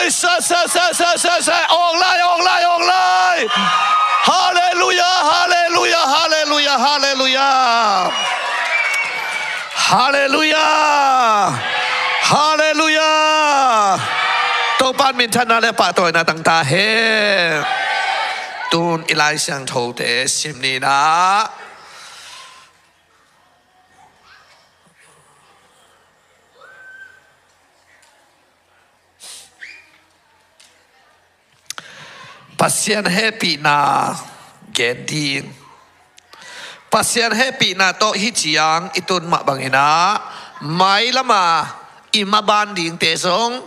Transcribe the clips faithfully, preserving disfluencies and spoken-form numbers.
Sa, sa, sa, sa, sa, sa. Ong lai, ong lai, ong lai. Halleluia, halleluia, halleluia, halleluia. Halleluia. Halleluia. Topa'n minthanna le pahtawina tang ta hen. Tun i Lai Siangthote sim ni in ah. Pasian hehpihna gen ding. Pasian hehpihna tawh hih ciang i tun mah bangin ah, mailam a i maban dingte zong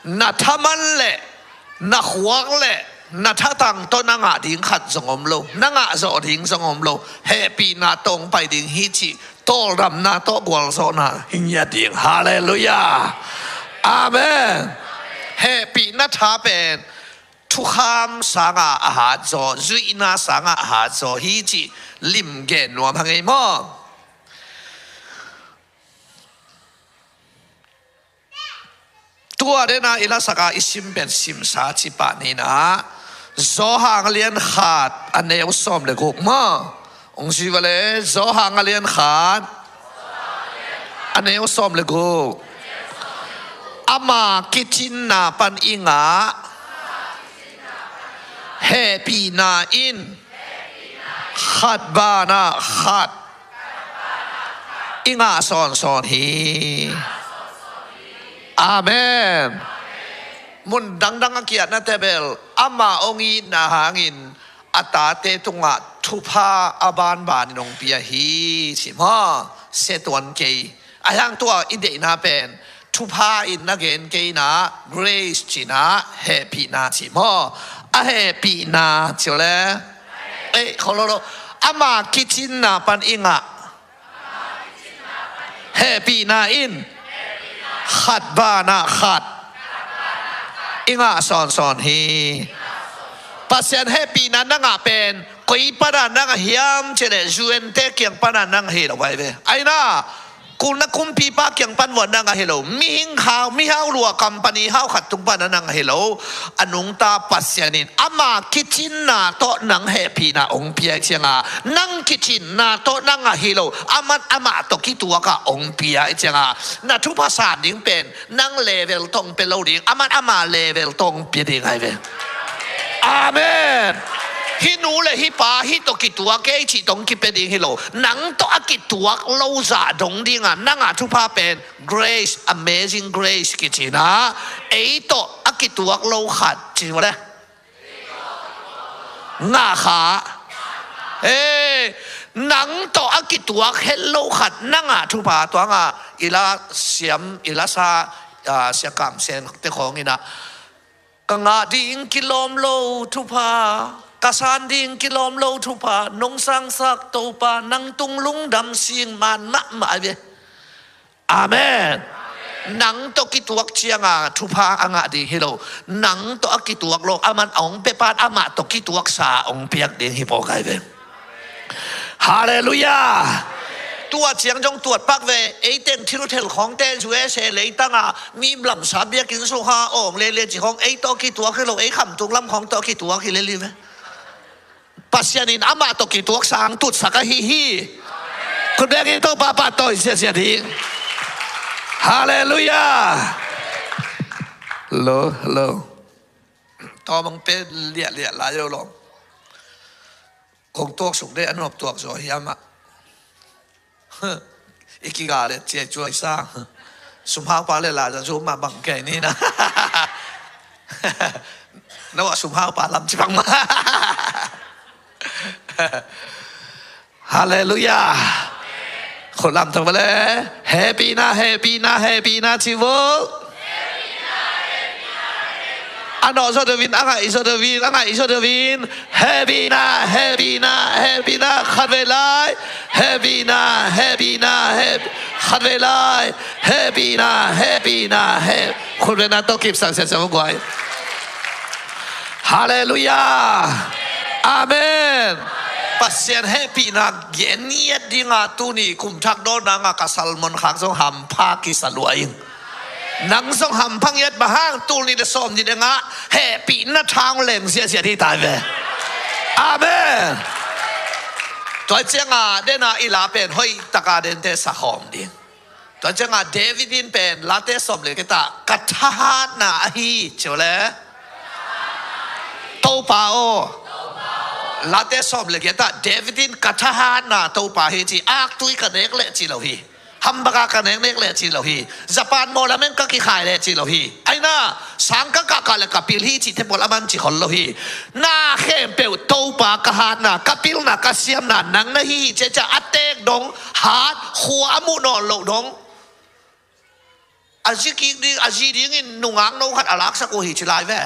na thaman le na khuak le na thatang tawh na ngah ding khat zong om lo, na ngah zawh ding zong om lo. Hehpihna tawh hong pai ding hi cih tawldamna tawh gualzawhna hi ngiat ding. Halleluia. Amen. Hehpihna tha pen thukham sangah a hatzaw, zuihna sangah a hatzaw hi cih lim gen nuam hang ei maw? Tua dena i lasak a i sim pen simsa cipah ni in ah, Johan a lian khat a neu sawm le guk maw? Hong zui va le, Johan a lian khat a neu sawm le guk. Ama kicinna pan i ngah hehpihna in khat banah khat i ngah sawnsawn hi. Amen. Mun dangdang a ki-atnate bel ama hong itna hangin a tate tungah thupha a banbanin hong pia hi ci maw? Sia tuan kei. Ahi hang tua i deihna pen thupha in na gen kei in ah, grace ci in ah, hehpihna ci maw? A hehpihna ci le, ei, khololo. Ama kicinna pan i ngah hehpihna in khat banah khat i ngah sawnsawn hi. Pasian hehpihna na ngah pen koi pana na ngah hiam cih leh U N te kiang pana na ngah hi lo ahi ve. Ahi na, kum na kumpipa kiang pan vua na ngah hi lo. Mihing hau, mihau lua company hau khat tung pana na ngah hi lo. A nungta Pasian in ama kicinna tawh nang hehpihna hong pia ciangah, nang kicinna tawh na ngah hi lo, aman amah tawh kituakah hong pia ciangah, na thupha san ding pen nang level tawh hong pia lo ding, aman ama level tawh hong pia ding ahi ve. Amen. Hih nu le hih pa hih tawh kituak ei cih tawh hong kipia ding hi lo. Nang tawh a kituak lo zah dong dingah nang a thupha pen grace, amazing grace kici in ah, ei tawh a kituak lo khat ci vua le, ngah kha. Ei, nang tawh a kituak het lo khat na ngah thupha tuangah i la siam, i la sa, ah, Sia Kam Sen te khawng in ah, ka ngah ding kilawm lo thupha, ka san ding kilawm lo thupha, nong sangsak Topa nang tung lungdam sing man mahmah ahi ve. Amen. Nang tawh kituak cianga thupha a ngah ding hi lo. Nang tawh a kituak lo, aman a hong pia pan amah tawh kituaksa a hong piak ding hi pawh kai ve. Halleluiah. Tua ciang zong tuatpak ve, ei teng thilthel khawngte U S A leitangah mi lamsa biakinn sungah awng lele ci khawng ei tawh kituak hi lo, ei khamtung lam khawng tawh kituak hi lel hi ve. Pasian in amah tawh kituak sang tutsak ahi hi. Khut beng in Topa pahtawi siasia ding. Halleluiah. Lo, lo. Tawmang pe liahliah lai lo lo. Kong tuaksuk deh a nuam tuak zaw hiam ah. I kiga le ciai cuai sa. Sumhaupa le la za zu ma bang kei ni na. Na wa sumhaupa lam ci bang ma. Halleluiah. Khut lam thang ba le. Hehpihna, hehpihna, hehpihna ci vo. A nawh zaw deuh in, a ngaih zaw deuh in, a ngaih zaw deuh in. Hehpihna, hehpihna, hehpihna, khatvei lai. Hehpihna, hehpihna, heh-, khatvei lai. Hehpihna, hehpihna, heh-, khutbetna tawh kipsak siasia guai. Halleluiah. Amen. Pasian hehpihna gen ngiat dinga tuni kum thak dawnna ngah ka salmon khak zong hampha kisa lua in. Nang zong hampha ngiat, bang hang? Tul nih le sawm nih le nga hehpihna thang leng ziahziah hi tai ve. Amen. Tua ciangah dena i la pen hoih taka dente sakhawm ding. Tua ciangah David in pen Late sawm le giat ah ka thahatna ahi ci uh le Topa aw. Late sawm le giat ah David in ka thahatna Topa hi ci, aktui ka nek leh ci lo hi. Hambaka ka neknek leh ci lo hi. Japan mawlam in ka kikhai leh ci lo hi. Aina, sang ka kahkah le ka pil hi cihte pawl a man ci khol lo hi. Na khempeuh Topa ka hatna, ka pilna, ka siamna nang na hi hi. Ciacia a teek dong, hat, khua a muh nawn loh dong. A zi kik ding, a zi dingin nungak no khat a laksak uh hi ci lai ve.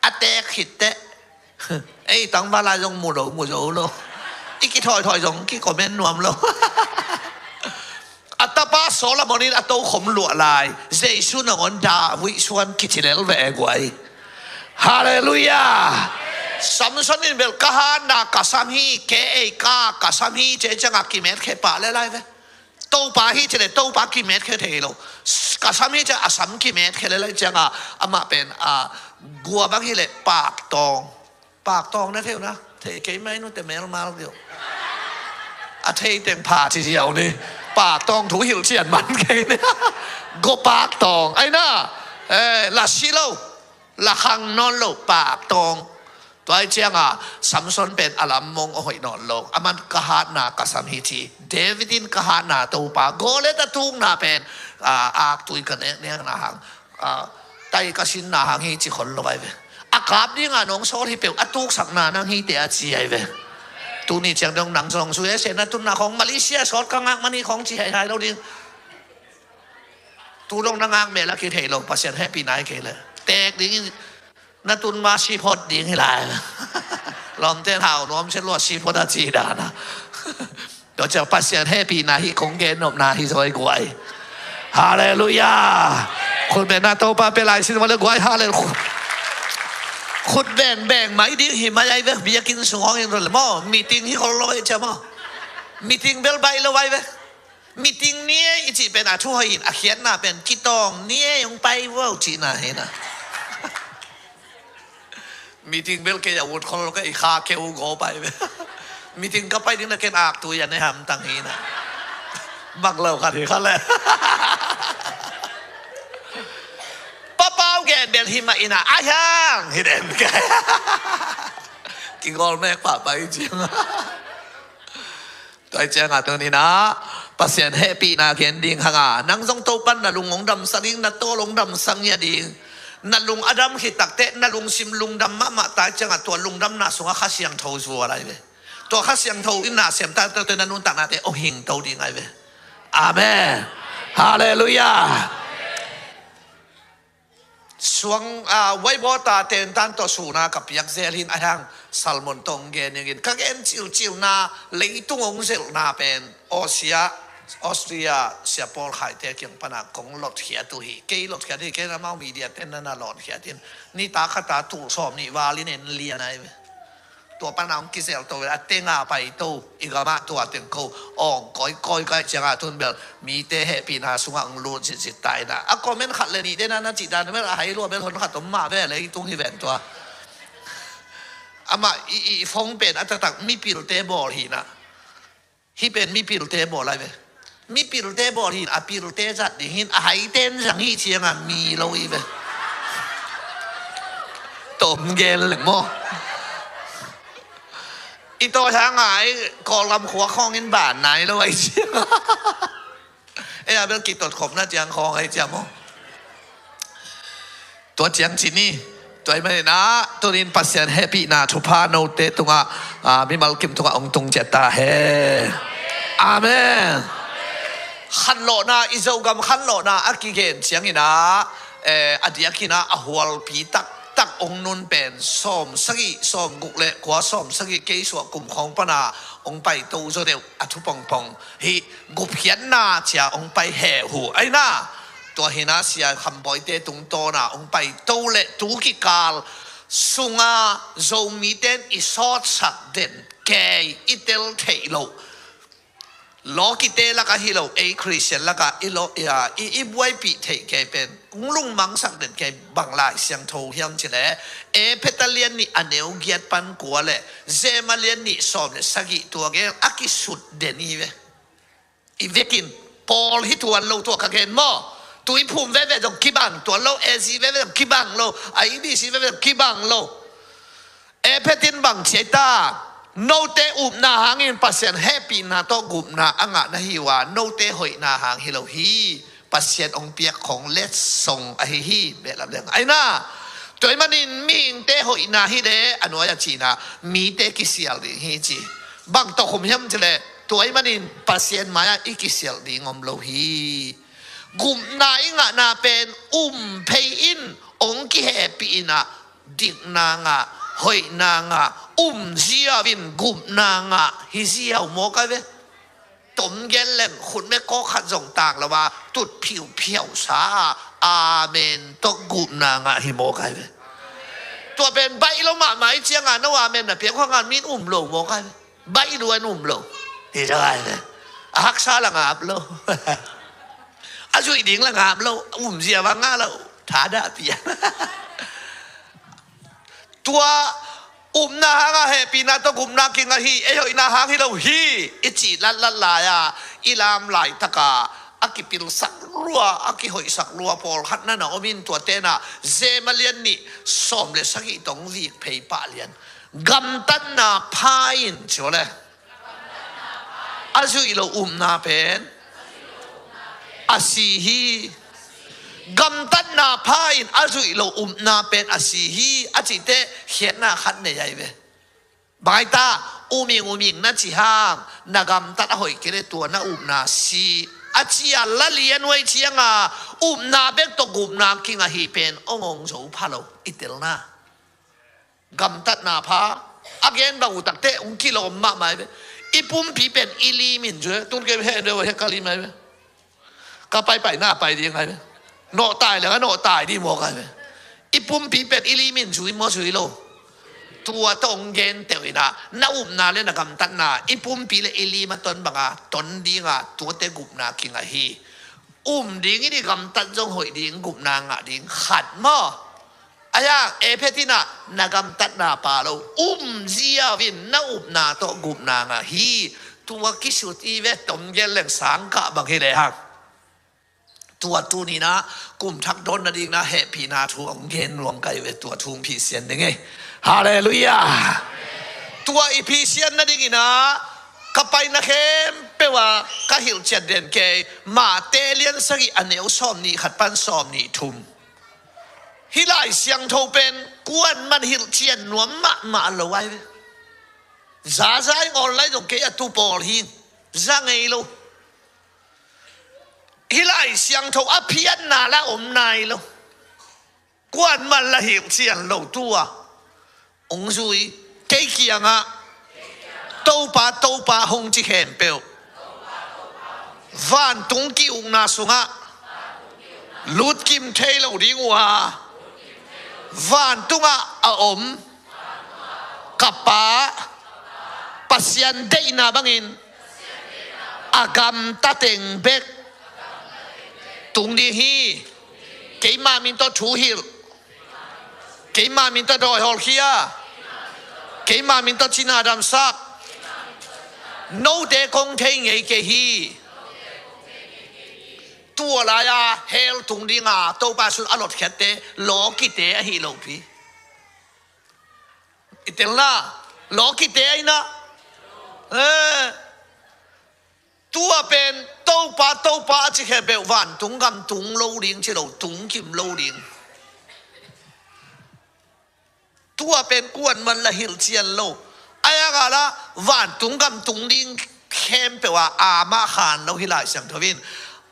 A teek khit teh. Ei, tangval lai zong mu lo, mu zo lo. I kithawi thawi zong kikomen nuam lo. A tapa Solomon in a tokhom luah lai, Jesu nangawn David suan kici lel ve e guai. Halleluiah. Samson in bel ka hatna ka sam hi, ke ei ka ka sam hi, ci ciangah kimetkhia pah le lai ve. Topa hi ci le Topa kimetkhia thei lo. Ka sam hi ci a sam kimetkhia le lai ciangah amah pen a gua bang hi le paktawng. Paktawng na thei uh na, thei kei mai nu te melmal deuh. A thei teng pha ci ziau ni. Paktawng thu hilh cian man kei ni. Go paktawng aina. Eh, la si lo. La khang nawn lo, paktawng. Tua hi ciangah Samson pen a lam mong a hoih nawn lo. Aman ka hatna ka sam hi ci. David in ka hatna Topa. Goliat a tukna pen, ah, aktui ka neknekna hang, ah, tai ka sinna hang hi ci khol lo ai ve. A kap dingah nong sawl hi peuh, a tuksakna nang hi te a ci ai ve. Tuni ciang dong nang zong su e se na tunna khong Malaysia sawt ka ngak mani khong ci hai hai lo ding. Tu dong na ngak mel a kithei lo, Pasian hehpihna hi kei le. Teek dingin na tun ma siphot ding hi lai. Lawmten hau nuam se lua siphot a ci dana. Tua ciang Pasian hehpihna hi kong gen nopna hi zaw i guai. Halleluiah. Khut bengna Topa pe lai sin vale guai. Halleluiah. Khut beng beng mai ding hi mai ai ve, biakinn sung hong in rol maw. Meeting hi khol lo ai cia maw. Meeting bel bai lo ai ve. Meeting ni e i cih pen a thu hoih in a khiatna pen kitawng ni e hong pai vuau cihna hi na. Meeting bel kei a ut khol ka i kha keu go pai ve. Meeting ka pai ding na ken aktui a ne hamtang hi na. Bang lo khat hi kha le. Papau gen bel hi mah ina ai hang hi den kei. Kigol mek pah pai ciang. Tua hi ciangah tuni-in ah Pasian hehpihna gen ding hang a, nang zong Topan na lung hong damsak ding, na tawl hong damsak ngiat ding. Na lung a dam khit takteh na lungsim lungdam mahmah ta hi ciangah tua lungdamna sungah Kha Siangtho zual lai ve. Tua Kha Siangtho in na sem ta, tua na nuntaknate hong hingto ding lai ve. Amen. Halleluiah. Suang, a, waibawta tentan tawh suna ka piak zel hin a hiang sermon tawh hong gen dingin ka gen cilcilna leitung hong zelhna pen Austria, Austria Sia Paul Khaite kiang pana kong lotkhiat uh hi. Kei lotkhiat hi, kei na mau media ten na na lotkhiat in. Nitak khat a tul sawm nih val in en lian ai ve. Tua pana hong kizelto ve, a tenga paito, i gamah tua teng ko awng kawikawi kai ciangah tun bel mite hehpihna sungah hong lut zitzit ta in ah. A comment khat le nih dena na cih dan bel a hai lua bel hon khat om mah ve, leitung hi ven tua. Amah i, i phone pen a taktak mipilte bawl hi na. Hih pen mipilte bawl lai ve. Mipilte bawl hin a pilte zat ding hin a haiten zang hi cianga mi lo hi ve. Tom gen leng maw. I tawi hang ai Kawlgam khua khawng in ban nai lo ai cianga. Ei a bel kitot khopna ciang khawng ai ciang maw. Tua ciang ci ni. Tua ahih manin ah tuni-in Pasian hehpihna thupha note tungah, a, mimal kim tungah hong tung ciat ta hen. Amen. Khanlawhna, i Zogam khanlawhna a kigen ciangin ah, eh, a diakin ah a hualpi taktak hong nun pen sawm sagih, sawm guk le kua sawm sagih kei suah kum khawng pana hong paito zaw deuh a thu pongpong hih gupkhiatna cia hong pai heh uh. Aina, tua hi na Sia Kham Bawite tungtawna hong paito le tu kikal sunga Zomite in i sawtsak den kei i tel theih loh Lawkite lakah hi lo, ei Khristian lakah i lo, i, i, i buaipih theih kei pen, hong lungmangsak den kei bang Lai Siangtho hiam cileh, Efesa lian nih a neu giat pan kua le Roma lian nih sawm le sagih tua gel a kisut den hi ve. I vekin, Paul hi tuan lo tua ka gen maw? Tu i phum veve zong kibang tuan lo, A Z veve zong kibang lo, a E B C veve zong kibang lo. Efesa in bang ci ai ta? Note upna hangin Pasian hehpihna tawh gupna a ngah na hi uh a, note hoihna hang hi lo hi. Pasian hong piak khong letsong ahi hi. Behlap leng aina. Tua ahih manin mihingte hoihna hi leh a nuai a cihna, mite kisial ding hi ci. Bang tawh khum hiam cileh, tua ahih manin Pasian mai-ah i kisial ding om lo hi. Gupna i ngahna pen um phei in, hong kihehpih in ah, dikna ngah, hoihna ngah, um ziau in gupna ngah hi ziau mawk ai ve. Tom gen leng khutme kawk khat zong tang lo a, tut phiuphiau sa a, amen tawh gupna ngah hi mawk ai ve. Tua pen baih lo mahmah i cianga no amen na piang khuanga min um lo mawk ai ve. Baih lua in um lo. Hi zong ai ve. A haksa la ngap lo. A zuih ding la ngap lo. Um zia va ngah lo. Thadah piang. Tua upna hanga hehpihna tawh gupna kingah hi, ei hoihna hang hi lo hi, i cih latlat lai-a, i lam laitaka a kipilsak lua, a kihoihsak lua pawlkhat na na om in, tua tenah Roma lian nih sawm le sagih tawh vik phei pah lian. Gamtatna pha in, ci aw le. A zuih lo upna pen a si hi. Gamtatna pha in a zuih lo upna pen a si hi, a cihte khiatna khat nei ai ve. Bang ai ta, uming uming na ci hang, na gamtat a hoih kei le tua na upna si. A ci a la lian uh ai cianga, upna bek tawh gupna kingah hi pen hong hong zo pha lo, i telna. Gamtatna pha, a gen bang uh takte hong kilawm mahmah ai ve. I pumpi pen i lim in zui, tun kei he deuh he ka lim ai ve. Ka paipaina pai ding ai ve. Nawhtai le ka nawhtai ding mawk ai ve. I pumpi pen i lim in zui maw zui lo. Tua tawh hong gen teuh in ah, na upna le na gamtatna, i pumpi le i lim a ton banga ton dinga, tuate gupna kingah hi. Um ding in i gamtat zong hoih ding, gupna ngah ding khat maw. Ahi hang Efesa in ah, na gamtatna pha lo, um ziau in na upna tawh gupna ngah hi. Tua kisut i ve, tom gen leng sangkah bang hi lehang. Tua tuni in ah, kum thak dawn nading in ah hehpihna thu hong gen nuam ka hi ve, tua thu hong phisian ding hi. Halleluiah. Tua i phisian nading in ah, ka paina khempeuh ah ka hilhcian den kei, Mate lian sagih a neu sawm nih khat pan sawm nih thum. Hih Lai Siangtho pen kuaman hilhcian nuam mahmah lo ai ve. Zaza i ngawl lai zong kei a tu pawl hi, za ngei lo. Hih Lai Siangtho a phiatna la om nai lo. Kuaman la hilhcian lo tua. Hong zui, kei kiangah, Topa, Topa hong ci khempeuh. Vantung ki-ukna sungah lutkim thei lo ding uh a, vantungah a om ka Pa, Pasian deihna bangin a gamta teng bek tung ding hi. Keima min tawh thu hilh. Keima min tawh dawi hawlkhia. Keima min tawh cina damsak. Note kong thei ngei kei hi. Tua lai-a hell tung dinga Topa sung a lotkhiatte lawkite ahi lopi. I telna, lawkite aina. Eh. Tua pen Topa, Topa a ci khempeuh vantung gam tung lo ding ci lo, tung kim lo ding. Tua pen kuaman la hilhcian lo. Ahi hang a la vantung gam tung ding khempeuh a, amah khan lo hi Lai Siangtho in.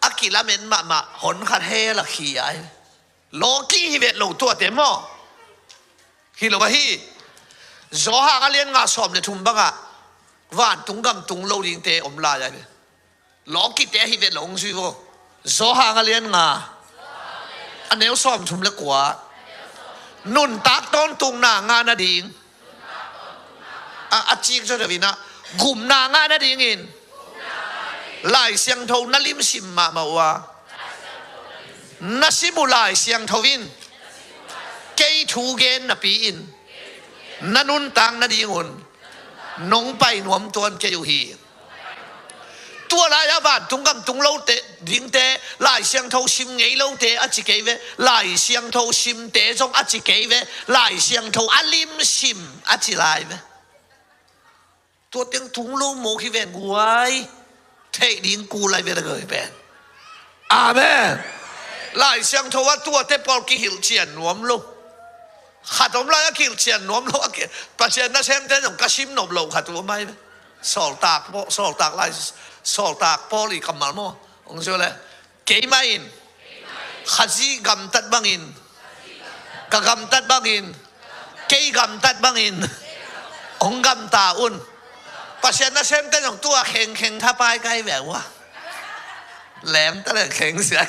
A kilamen mahmah hon khat hell a khia hi. Lawki hi vet lo tuate maw? Hi lo ahi. Johan a lian nga sawm le thum bangah vantung gam tung lo dingte om lai ai ve. Lawkite hi vet lo hong zui vo. Johan a lian nga a neu sawm thum le kua. Nuntak tawntung na ngah nading a, a cik zawzaw in ah gupna ngah nadingin Lai Siangtho na limsim mahmah uh a, na sim uh Lai Siangtho in kei thu gen napi-in na nuntak nadingun nong pai nuam tuan kei uh hi. Tua lai-a vantung gam tung lote dingte, Lai Siangtho sim ngei lote a ci kei ve. Lai Siangtho simte zong a ci kei ve. Lai Siangtho a limsim a ci lai ve. Tua teng tung lo mawk hi ven guai. Theih ding kul lai vet a gei pen. Amen. Lai Siangtho ah tuate pawl kihilhcian nuam lo. Khat om lai a kihilhcian nuam lo a ki-, Pasian nasemte zong ka sim nop lo khat uh om ai ve. Sawltak pawl, sawltak lai, sawltak pawl i kammal maw. Hong sio le. Keimah in Khazih gamtat bangin, ka gamtat bangin, kei gamtat bangin hong gamta un. Pasian nasemte zong tua khengkheng thapai kai ve uh a. Lem ta le kheng sia.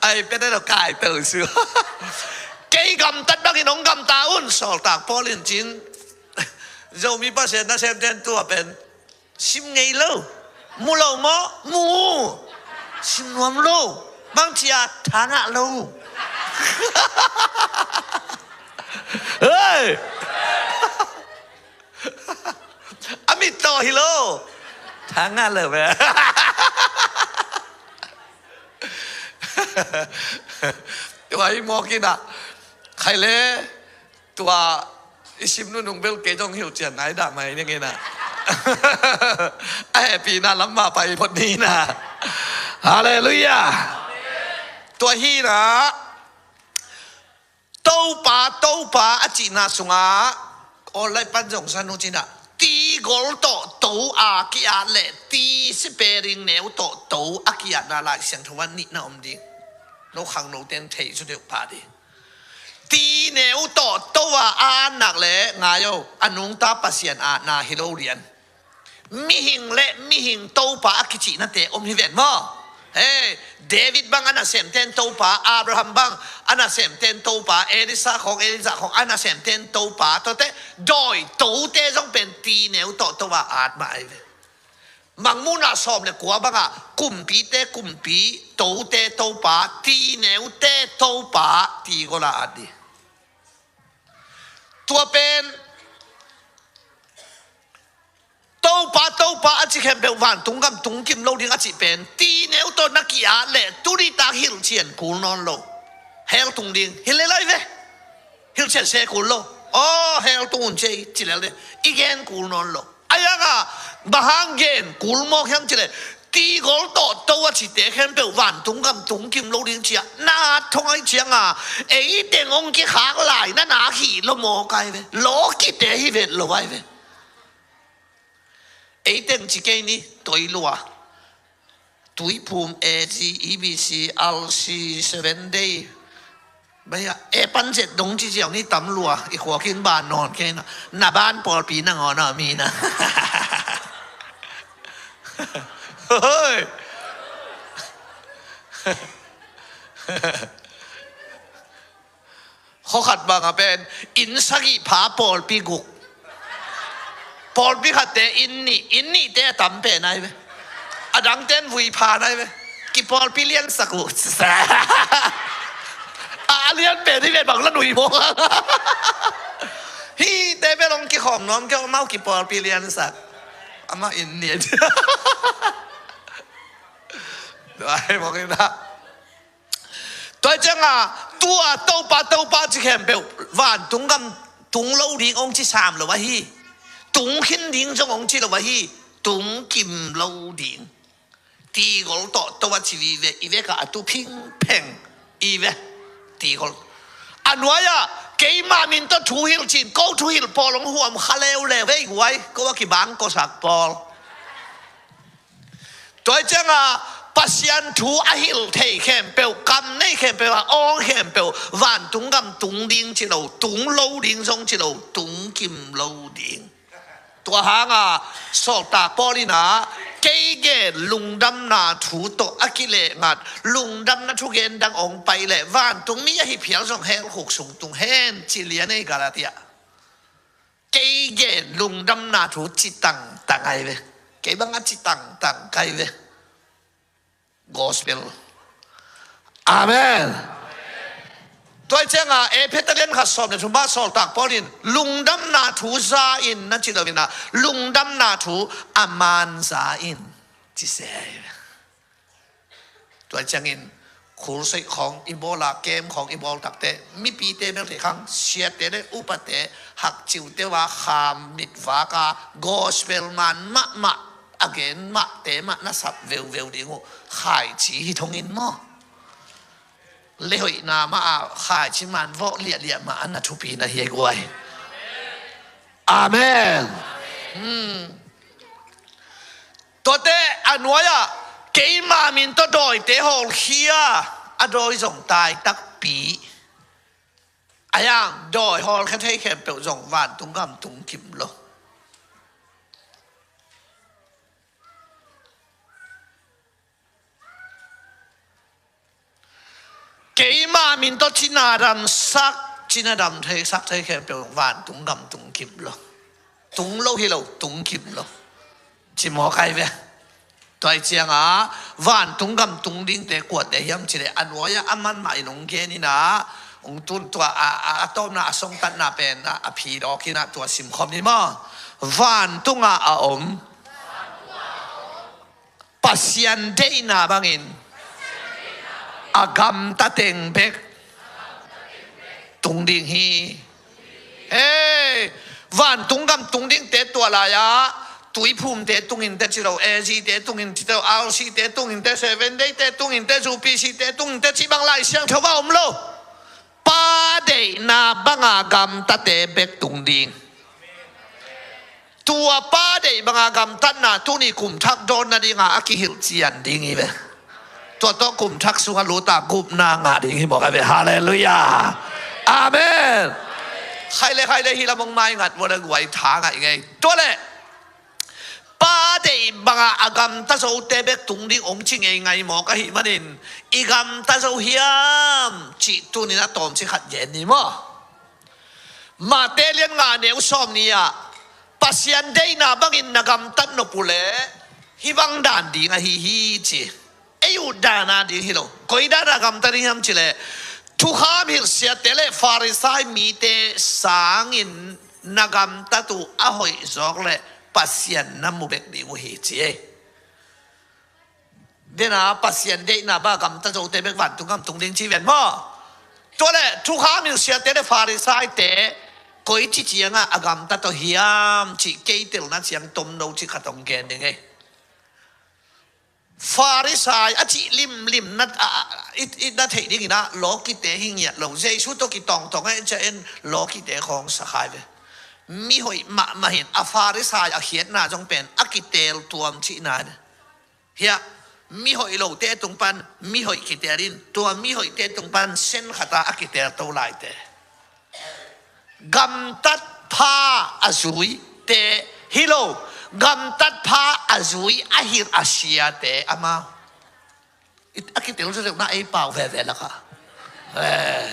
Ai, pia ta lo kai to su. Kei gamtat bangin hong gamta un, sawltak pawl in cin. Zomi Pasian nasemte in tua pen sim ngei lo. Mu lo maw? Mu. Sim nuam lo. Bang cia tha ngah lo. Hei. A mit tawh hi lo. Tha ngah lo ve. Tua hi mawk in ah. Khai le. Tua i sim nunung bel kei zong hilhcian nai dah mai ning in ah. A hehpihna lam mah pai phot ni in ah. Halleluiah. Tua hi in ah, Topa, Topa a cihna sungah, online pan zong san uh cin ah, tigol tawh to a ki-at le ti sipering neu tawh to a ki-atna Lai Siangtho ah nihna om ding. No khangno ten thei su deuh pah ding. Ti neu tawh to a a nak le ngai o, a nungta Pasian atna hi lo lian. Mihing le mihing Topa a kicihnate om hi ven maw? Hei, David bang a nasemten Topa, Abraham bang a nasemten Topa, Elisa khong, Elisa khong a nasemten Topa, tuate dawi tote zong pen ti neu tawh to a at mah ai ve. Mangmuhna sawm le kua bangah kumpite kumpi, tote Topa, ti neute Topa, ti gola at dih. Tua pen Topa, Topa a ci khempeuh vantung gam tungkim lo ding a cih pen ti neu tawh na ki-at le tuni tak hilhcian kul nawn lo. Hell tung ding hi le lai ve. Hilhcian se kul lo. Aw, hell tung un ci ei ci lel ding. I gen kul nawn lo. A yanga bang hang gen kul mawk hiam ci le, tigol tawh to a cite khempeuh vantung gam tungkim lo ding cia na thong ai cianga, ei teng hong kikhak lai na na hi lo mawk ai ve. Lawkite hi vet lo ai ve. Ei teng ci kei ni, Toilua, Tuiphum, A G, E B C, R C, Seven Day. Bai a, e pan zet dong ci ziau ni tam lua, i khuakin ban nawn kei na. Na ban pawlpi nangawn a mi na. Hoi. Khua khat bang a pen inn sagih pha pawlpi guk. Pawlpi khatte inn nih, inn nihte a tam pen ai ve. A dangten vui pha nai ve. Kipawlpi liansak uh. A lian pen hi ven bang la nui maw. Hite pen hong kikhawm nuam kei, amau kipawlpi liansak. Amah inn nih. Ai mawk ina. Tua cianga tua Topa, Topa ci khempeuh vantung gam tung lo ding hong ci sam lo ahi. Tung khin ding zong hong ci lo ahi. Tung kim lo ding. Tigol tawh to a ci vive, i vekah a tu phingpheng i ve. Tigol. A nuai-ah keimah min tawh thu hilh cin, ko thu hilh pawl hong huam kha leuleu vei guai, ko a kibang kosak pawl. Tua hi cianga Pasian thu a hilh thei khempeuh, kam nei khempeuh, a awng khempeuh, vantung gam tung ding ci lo, tung lo ding zong ci lo, tung kim lo ding. Tua hanga sawltak Paul ina kei gen lungdamna thu tawh a kilehngat, lungdamna thugen dang ong pai leh vantung mi ahi phial zong hell khuk sung tung hen ci lian ei Galatia. Kei gen lungdamna thu ci tangtang ai ve. Kei bang a ci tangtang kai ve. Gospel. Amen. Tua cianga Efesa lian khat sawm le thum ah sawltak Paul in lungdamna thu za in na ci lo in ah, lungdamna thu a man za in ci se. Tua ciangin khulsoih khawng i bawl a, kem khawng i bawl takte, mipite bel thei khang, siate le upate, hakciute uh a kham mitvak a, gospel man mahmah, a gen mahte mah na sap veuveu ding uh, khaici hi thongin maw. Lehoihna mah a khaici man vawh liahliah mah a na thupi na hi e guai. Amen. Hmm. Tuate a nuai-ah keima min tawh dawite hawlkhia, a dawi zong tai takpi. A yang dawi hawlkhia thei khempeuh zong vantung gam tung kim lo. Keima min tawh cina damsak, cina dam thei sak thei khempeuh vantung gam tung kim lo. Tung lo hi lo, tung kim lo. Ci mawk ai ve. Tua cianga vantung gam tung dingte kuate hiam cileh a nuai-ah a man mah in hong gen in ah, hong tun tua a, a, a tawpna a songtatna pen a, a phi dawk in ah tua simkhawm ni maw. Vantung ah a om Pasian deihna bangin a gamta teng bek tung ding hi. Hei, vantung gam tung dingte tua lai-ah tuiphumte tungin te ci lo, A G te tungin ci lo, R C te tungin te, Seven Day te tungin te, U P C te tungin te ci bang Lai Siangtho ah om lo. Pa deihna banga gamtate bek tung ding. Tua Pa deih banga gamtatna tuni kum thak dawn nadinga a kihilh cian ding hi ve. Tua tawh kum thak sungah luta gupna ngah ding hi mawk a ve. Halleluiah. Amen. Khai le khai le hi lam hong maingat vua le guai tha ngaih ngei. Tua le Pa deih banga a gamta zote bek tung ding hong ci ngeingai mawk ahih manin i gamta zo hiam cih tunin a tawmcik khat gen ni maw. Mate lian nga neu sawm ni-ah Pasian deihna bangin na gamtat nop uhleh hih bang dan ding ahi hi ci. Ei uh dana ding hi lo. Koi dana gamta ding hiam cileh thukham hilhsiate le Farisai mite sangin na gamtat uh a hoih zawk le Pasian na mu bek ding uh hi ci ei. Dena Pasian deihna ba gamta zote bek vantung gam tung ding ci ven maw. Tua le thukham hilhsiate le Farisaite koi ci cianga a gamta tawh hiam cih kei telna ciang tomno ci khat hong gen ding ei. Farisai a cih limlim na, a, a, i, i na theih dingin ah lawkite hi ngiat lo. Jesu tawh kitawngtawng a en cia en lawkite khawng sakhai ve. Mihoih mahmah hin a Farisai a khiatna zong pen a kitel tuam cihna hi. Hiah mihoih lote tung pan mihoih kitel in tua mihoihte tung pan sen khata a kitel to laite. Gamtat pha a zuite hi lo, gamtat pha a zui a hilh a siate amau. A kitel zeuhna ei pau veve laka. Eh.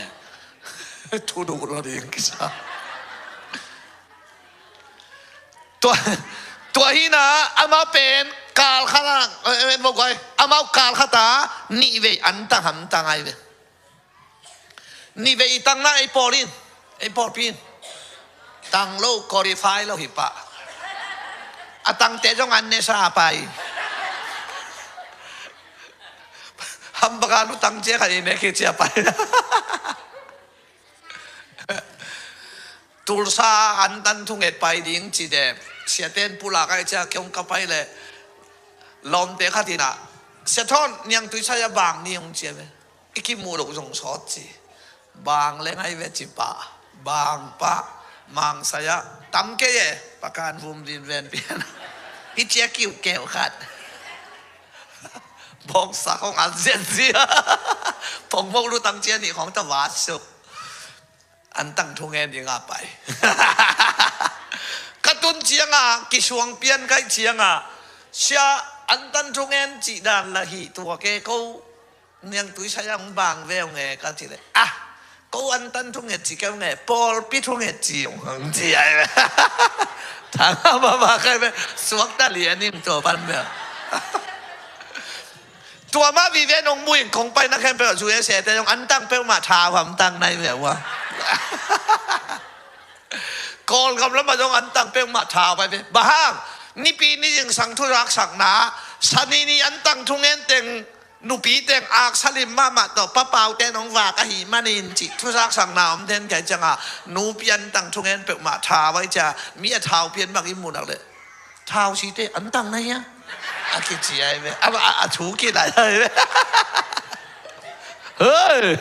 Thu duh lo ding kisa. Tua, tua hina amau pen kal khata, eh, eh, mo guai. Amau kal khata nihvei antang hamtang ai ve. Nihvei i tangna ei pawl in, ei pawlpi in. Tang lo, qualify lo hi pah. A tangte zong an nesa pai. Hambaka lutang cia khat i nek hi cia pai. Tulsa an tan thunget pai ding ci de. Siaten pulak ai cia kiong ka pai le. Lawmte khat in ah Sia Thawn niangtui sai a bang ni hong cia ve. I kimuh loh zong sawt ci. Bang leng ai ve ci pah. Bang pah. Mang sai ah tam kei e. Pakan vum din ven pian. Hi cia kiu keu khat. Bawngsa khong an zian zia. Pongmok lutang cia nih khong ta va suk. Antang thungen ding a pai. Ka tun cianga kisuang pian kaih cianga sia antang thungen cih dan la hi tua ke ko. Niangtui sai ang bang veu nge ka ci le ah. Ko antan thunget ci keu nge, pawlpi thunget ci ung hang ci ai ve. Thang a mama kai ve, suak ta lian in tua pan ve. Tua mah vive nong mu in kong paina khempeuh U S A te zong antang peuhmah thau hamtang nai ve ua. Kawlgam lamah zong antang peuhmah thau pai ve. Bang hang, nipi ni zingsang thuzaksakna, sani ni antang thungen teng, nupi teng aksa lim mahmah tawh papaute nong vak ahih manin cih thuzaksakna om den kai cianga, nupi antang thungen peuhmah thau ai cia, mi a thau pian bang i muh nak leh. Thau site antang na hia? A kici ai ve. A, a, a thu kilai ai ve. Hei!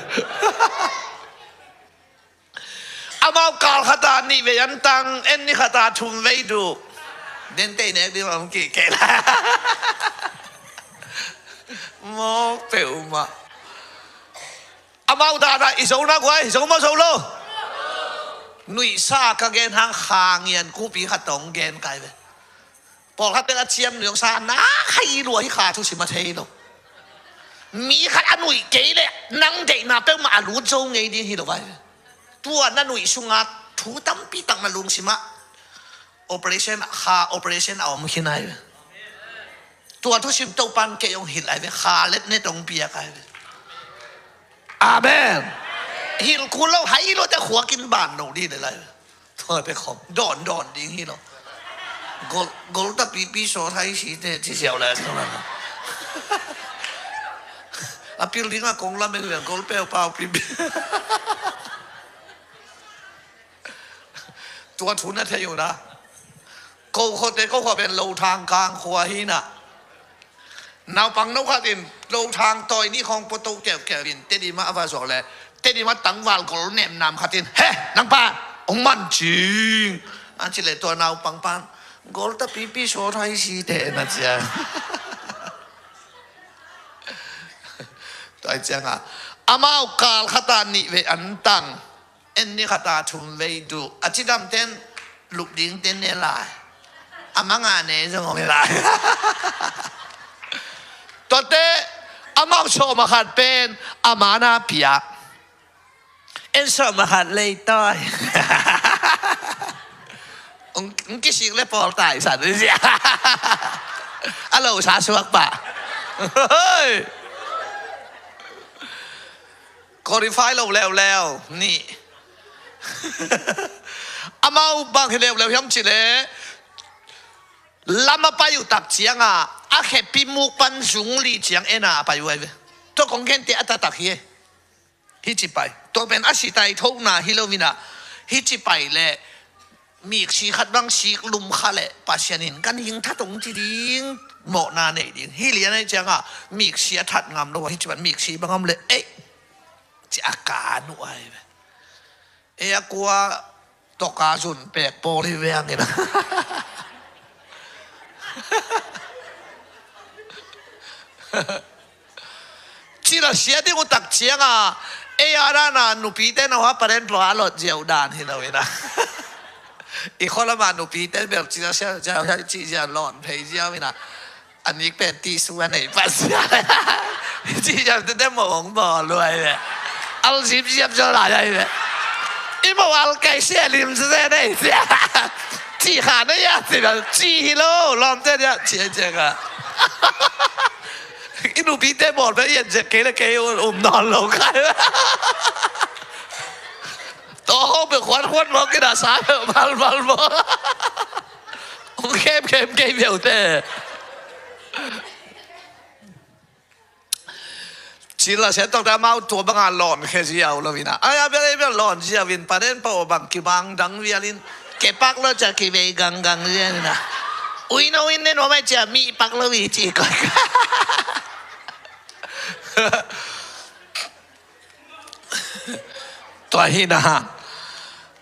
Amau kal khata nih vei antang, en ni khata thum vei duh. Den tei nek ding lam kik kei la. Mawk peuhmah. Amau dana i zo na guai, zo maw zo lo? Nuihsa ka gen hang kha ngian kupi khat tawh gen kai ve. Pawlkhat pen a ciam nuihsa na khai lua hi kha thusim a thei lo. Mi khat a nuih kei leh nang deihna peuhmah a lut zo ngei ding hi lo vai. Tua na nuih sunga thu tampi tak na lungsimah operation, kha operation a om khin ai ve. Tua thusim Topan kei hong hilh ai ve, kha let ne tong piak ai ve. Amen. Hilh kul lo hai lo te khuakin ban lo ding le lai ve. Tua pe khom dawn dawn ding hi lo. Gol, gol ta pipi saw thai si te ci siau lai tung lai. A pil ding a kong lam en ve gol peuh pau pipi. Tua thu na thei uh na. Ko khuate ko khua pen lo thang kang khua hi na. Naupang no khat in lo thang tawi ni khawng poto keuhkeuh in Tedim ah a va zawh leh Tedim ah tangval gol nemnam khat in, "He, nang pa, hong man cing," a ci leh tua naupang pan, "Gol ta pipi saw thai si te," na cia. Tua ciangah amau kal khata nih vei an tang. En ni khata thum vei duh a cidam ten lup ding ten ne lai. A manga ne zong om lai. Tuate amau sawm a khat pen a mana pia. En sawm a khat lei tawi. Ung, ung kisik le pawl tai san zia. A lo sa suak pah. Hoi. Qualify lo leuleu nih. Amau bang hi leuleu hiam cih leh lam a pai uh tak ciangah a khepi muk pan zung lih ciang en a a pai uh ai ve. Tua kong gente a taktak hi e. Hi ci pai. Tua pen a sitai thokna hi lo inah hi ci pai leh miksi khat bang sik lum kha leh Pasian in kan hing that hong ci ding mawhna nei ding. Hi lian ai ciangah miksi a that ngam lo a hi ci pan miksi bang om leh ei ci a kan uh ai ve. Ei a kua toka zun pek pawl hi ve hangin. Cila sia ding uh tak cianga ei a dana nupite no ha paren plo a lot ziau dan hi lo ina. I kholama nupite bel cila sia ziau cih ziau lon phei ziau ina. A nik pen ti su a nei pat sia. Cih ziau te te mo hong mo luai ve. Al zip ziap zo lai ai ve. I mo al kai sia lim sia nei sia. Cih kha na ya cih bel cih hi lo lom te dia cih ai cianga. I nupite bawl pen i en zek kei le kei um nawn lo khai. Tawh hong peuh khuankhuan mawk in a sa peuh malmal mawk. Hong khemkhem kei peuhte. Cila sian tawkte amau tua banga lawnkhia ziau lo ina. Ai a bel ei bel lawn ziau in panen pau bang kibang dang vialin. Kepak lo cia kivei ganggang ziau ina. Uino in nen wamai cia mi pak lo i ci koi. Tua hi na.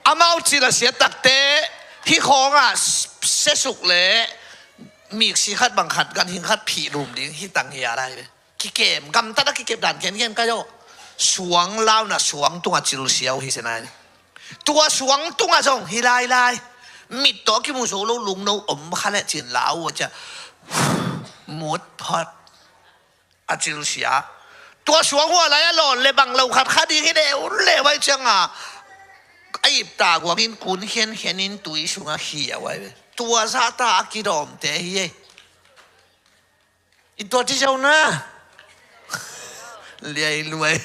Amau cila sia takte hi khawngah sesuk le miksi khat bang khat ganhing khat phih lum ding hi tang hi a lai ve. Kikem gamtat a kikep dan khenkhen ka zo. Suang launa suang tunga cil siau hi se nai. Tua suang tunga zong hi lailai. Mit tawh kimu zo lo lungno om kha le cin lau a cia. Mut phot. A cil sia. Tua suang hua lai a lawn le bang lo khat kha ding hi leh un le vai cianga a ipta guangin kun khiankhianin tui sungah khia vai ve. Tua zahta a kidawmte hi ei. I tua ci zo na. Liai luai.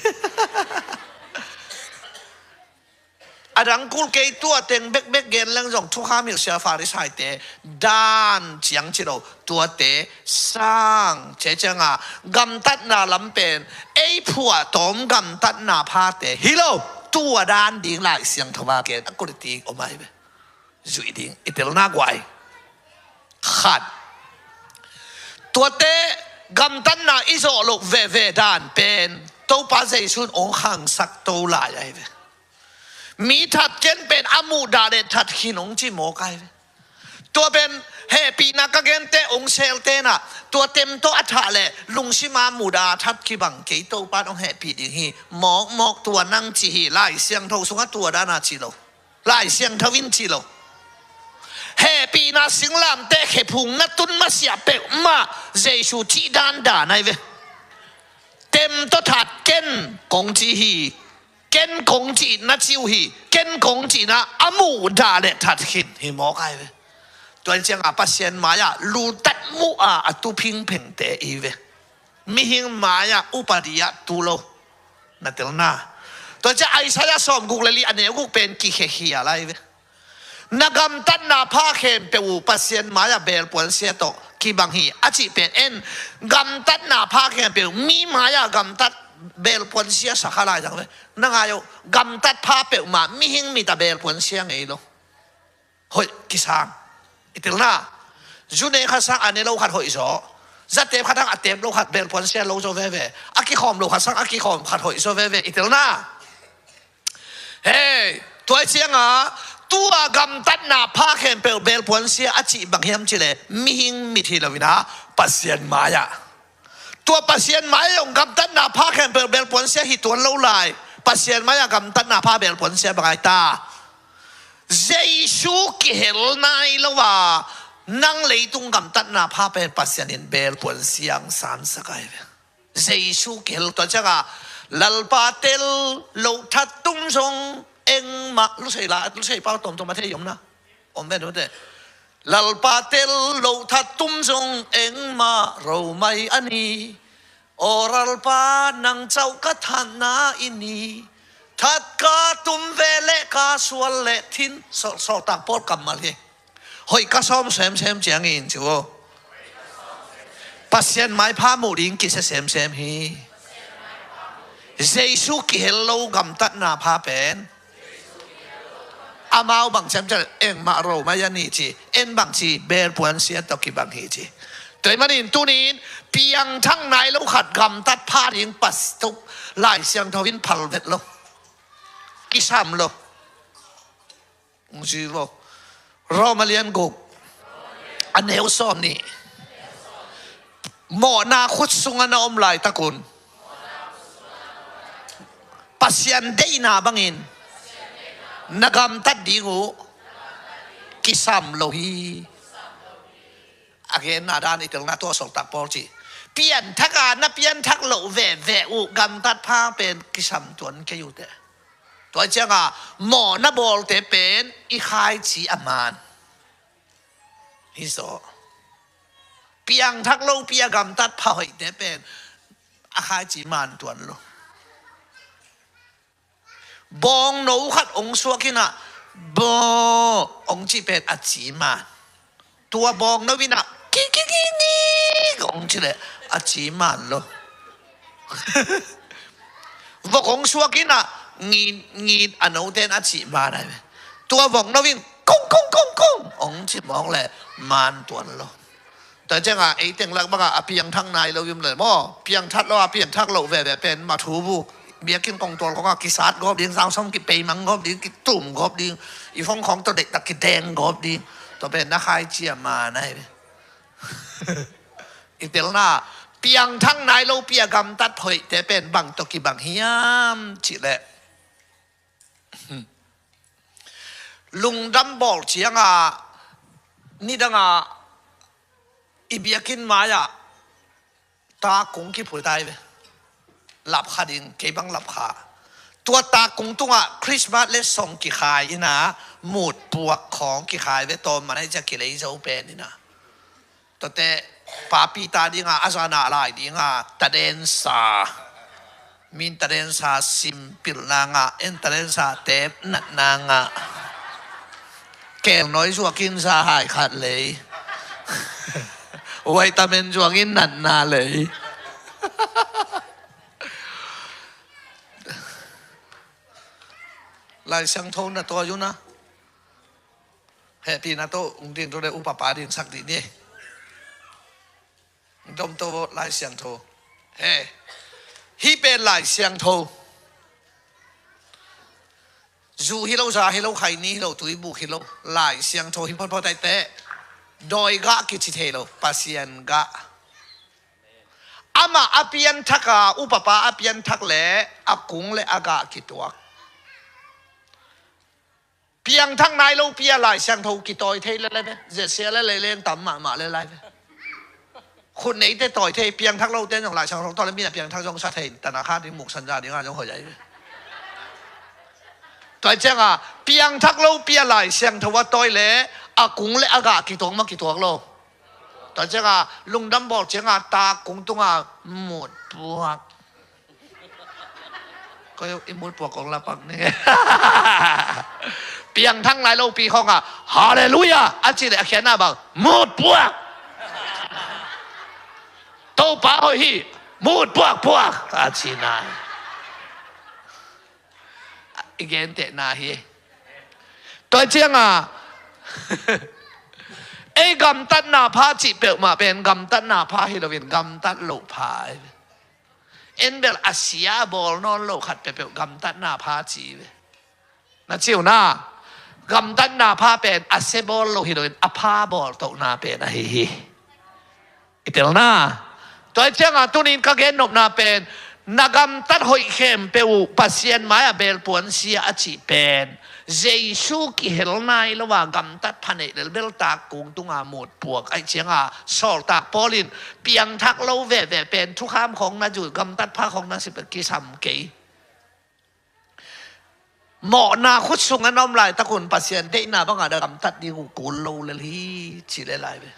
A dang kul kei tua teng bekbek gen leng zong thukham hilh sia Farisaite dan ciang ci lo. Tuate sang cia cianga gamtatna lam pen ei phuahtawm gamtatna phate hi lo. Tua dan ding Lai Siangtho a gen a quality om ai ve. Zuih ding i telna guai. Khat. Tuate gamtatna i zawh loh veve dan pen Topa Jesu in ong khangsak to lai ai ve. Mi that ken pen a muhdah le that khin ong ci mawk ai ve. Tua pen hehpihna ka gente ong sel tenah tua tem tawh a thah le lungsima muhdah a that kibang kei Topa in ong hehpih ding hi. Mawkmawk tua nang ci hi. Lai Siangtho sungah tua dana ci lo. Lai Siangtho in ci lo. Hehpihna singlamteh khephung na tun masiah peuhmah Jesu cih dandan ai ve. Tem tawh that ken kong ci hi. Ken kong cih na ci uh hi. Ken kong cihna a muhdah le that khin hi mawk ai ve. Tua cianga Pasian mai-ah lutat muh a a tu phingphengte i ve. Mihing mai-ah upadi ah tu lo. Na telna. Tua cia Isaiah sawmguk le li a neu guk pen kikhekhia lai ve. Na gamtatna pha khempeuh uh Pasian mai-ah belpuan sia tawh kibang hi a cih pen en. Gamtatna pha khempeuh mi mai-ah gamtat belpuan sia sakha lai zang ve. Na ngai uh gamtat pha peuhmah mihing mit a belpuan sia ngei lo. Hoih kisang i telna. Zu ne khat sang a ne lo khat hoih zaw. Za tep khat hang a tep lo khat belpuan sia lo zaw veve. A kikhawm lo khat sang a kikhawm khat hoih zaw veve i telna. Hei, tua cianga tua gamtatna pha khempeuh belpuan sia a cih bang hiam cileh mihing mit hi lo ina Pasian mai-ah. Tua Pasian mai-ah zong gamtatna pha khempeuh belpuan sia hi tuan lo lai. Pasian mai-ah gamtatna pha belpuan sia bang ai ta. Jesu kihel nai lo a nang leitung gamtatna pha pen Pasian in belpuan siang sansak ai ve. Jesu kihel tua cianga Lalpa tel lo that tum zong engmah lusei la lusei pau tomtom a thei omna. Om ve nute. Lalpa tel lo that tum zong engmah ro mai a ni. Aw Lalpa nang cauh ka thatna i ni. That ka tum ve le ka sual le thin. Sawltak Paul kammal hi. Hoih ka sawm semsem ciangin ci uh. Pasian maipha muh ding kisia semsem hi. Jesu kihel lo gamtatna pha pen amau bang ciamciam engmah ro mai a ni ci. En bang ci belpuan sia tawh kibang hi ci. Tua ahih manin tunin piangthak nai lo khat gamtat pha ding pastuk Lai Siangtho in phal vet lo. Kisam lo. Ong ci vo. Roma lian guk a neu sawm nih. Mawhna khut sungah na om laitakun Pasian deihna bangin na gamtat ding uh kisam lo hi. A genna dan i telna tua Sawltak Paul ci. Pianthak a na pianthak loh veve uh gamtat pha pen kisam tuan kei uh teh. Tua cianga mawhna bawlte pen i khaici a man hi zaw. Piangthak lopi a gamtat pha hoihte pen a khaici man tuan lo. Bawngno khat ong suak inah baw ong ci pen a ci man. Tua bawngno inah kikikiki ong ci leh a ci man lo. Vok ong suak inah ngit ngit a noten a ci man ai ve. Tua bawngno in kong kong kong kong ong ci mawk leh man tuan lo. Tua cianga ei teng lak banga a piangthak nai lo i om le maw? Piangthak lo a piangthak lo veve pen ma thu bu. Biakinn kongtual konga kisat gawp ding, zangsom kipeimang gawp ding, kitum gawp ding, i fongkhawng tawh deihtak kideng gawp ding. Tua pen na khaici a man ai ve. I telna piangthak nai lopi a gamtat pha hoihte pen bang tawh kibang hiam cihleh lungdam bawl cianga nidanga i biakinn mai-ah ta kung kiphuai tai ve. Lapkha ding, kei bang lapkha. Tua tak kung tungah Christmas le song kikhai ina, mutpuak khawng kikhai ve, tawm man ai cia kilei zo pen ina. Tuate papi ta dinga a zana lai dinga tadensa, min tadensa simpil nanga en tadensa tep nat nanga kelnoi zuakin za hai khat lei. Vitamin zuangin natna lei. Lai Siangtho na tawi una. Hehpihna tawh ung ding tawh le upapa ding sak dih ni. Dom tawh Lai Siangtho. He. Hih pen Lai Siangtho. Zu hi lo, za hi lo, khaini hi lo, tuibuk hi lo. Lai Siangtho hi photphot aite. Dawi gah kici thei lo, Pasian gah. Amah a pianthak a, upapa a pianthak le a kung le a gah kituak. Piangthak nai lo pi a Lai Siangtho kitawi thei le lai ve. Zesia le leileng tam mahmah le lai ve. Khut neite tawi thei, piangthak lote zong Lai Siangtho tawi le mi a piangthak zong sa thei, tana kha ding muksan za dinga zong hoih lai ve. Tua cianga piangthak lo pi a Lai Siangtho a tawi le a kung le a gah kituak ma kituak lo. Tua cianga lungdam bawl cianga tak kung tunga mutpuak. Koi i mutpuak kong lapak ni. Piangthak nai lo pi khawngah Halleluiah a ci le a khiatna bang mutpuak. Topa hoih hi, mutpuak puak a ci nai. I gentehna hi. Tua cianga ei gamtatna pha cih peuhmah pen gamtatna pha hi loin gamtat loh pha hi. En bel a sia a bawl nawn lo khat peuhpeuh gamtatna pha ci ve. Na ciu na gamtatna pha pen a sia bawl lo hi loin a pha bawl tohna pen ahi hi. I telna. Tua cianga tunin ka gennopna pen na gamtat hoih khempeuh uh Pasian mai-ah belpuan sia a cih pen Jesu kihel nai lo a gamtat pha neih lel beltak kung tunga mutpuak aih cianga sawltak Paul in piangthak lo veve pen thukham khawng na zui gamtat pha khawng na sipek kisam kei. Mawhna khut sungah na om laitakun Pasian deihna bangah na gamtat ding uh kul lo lel hi ci le lai ve.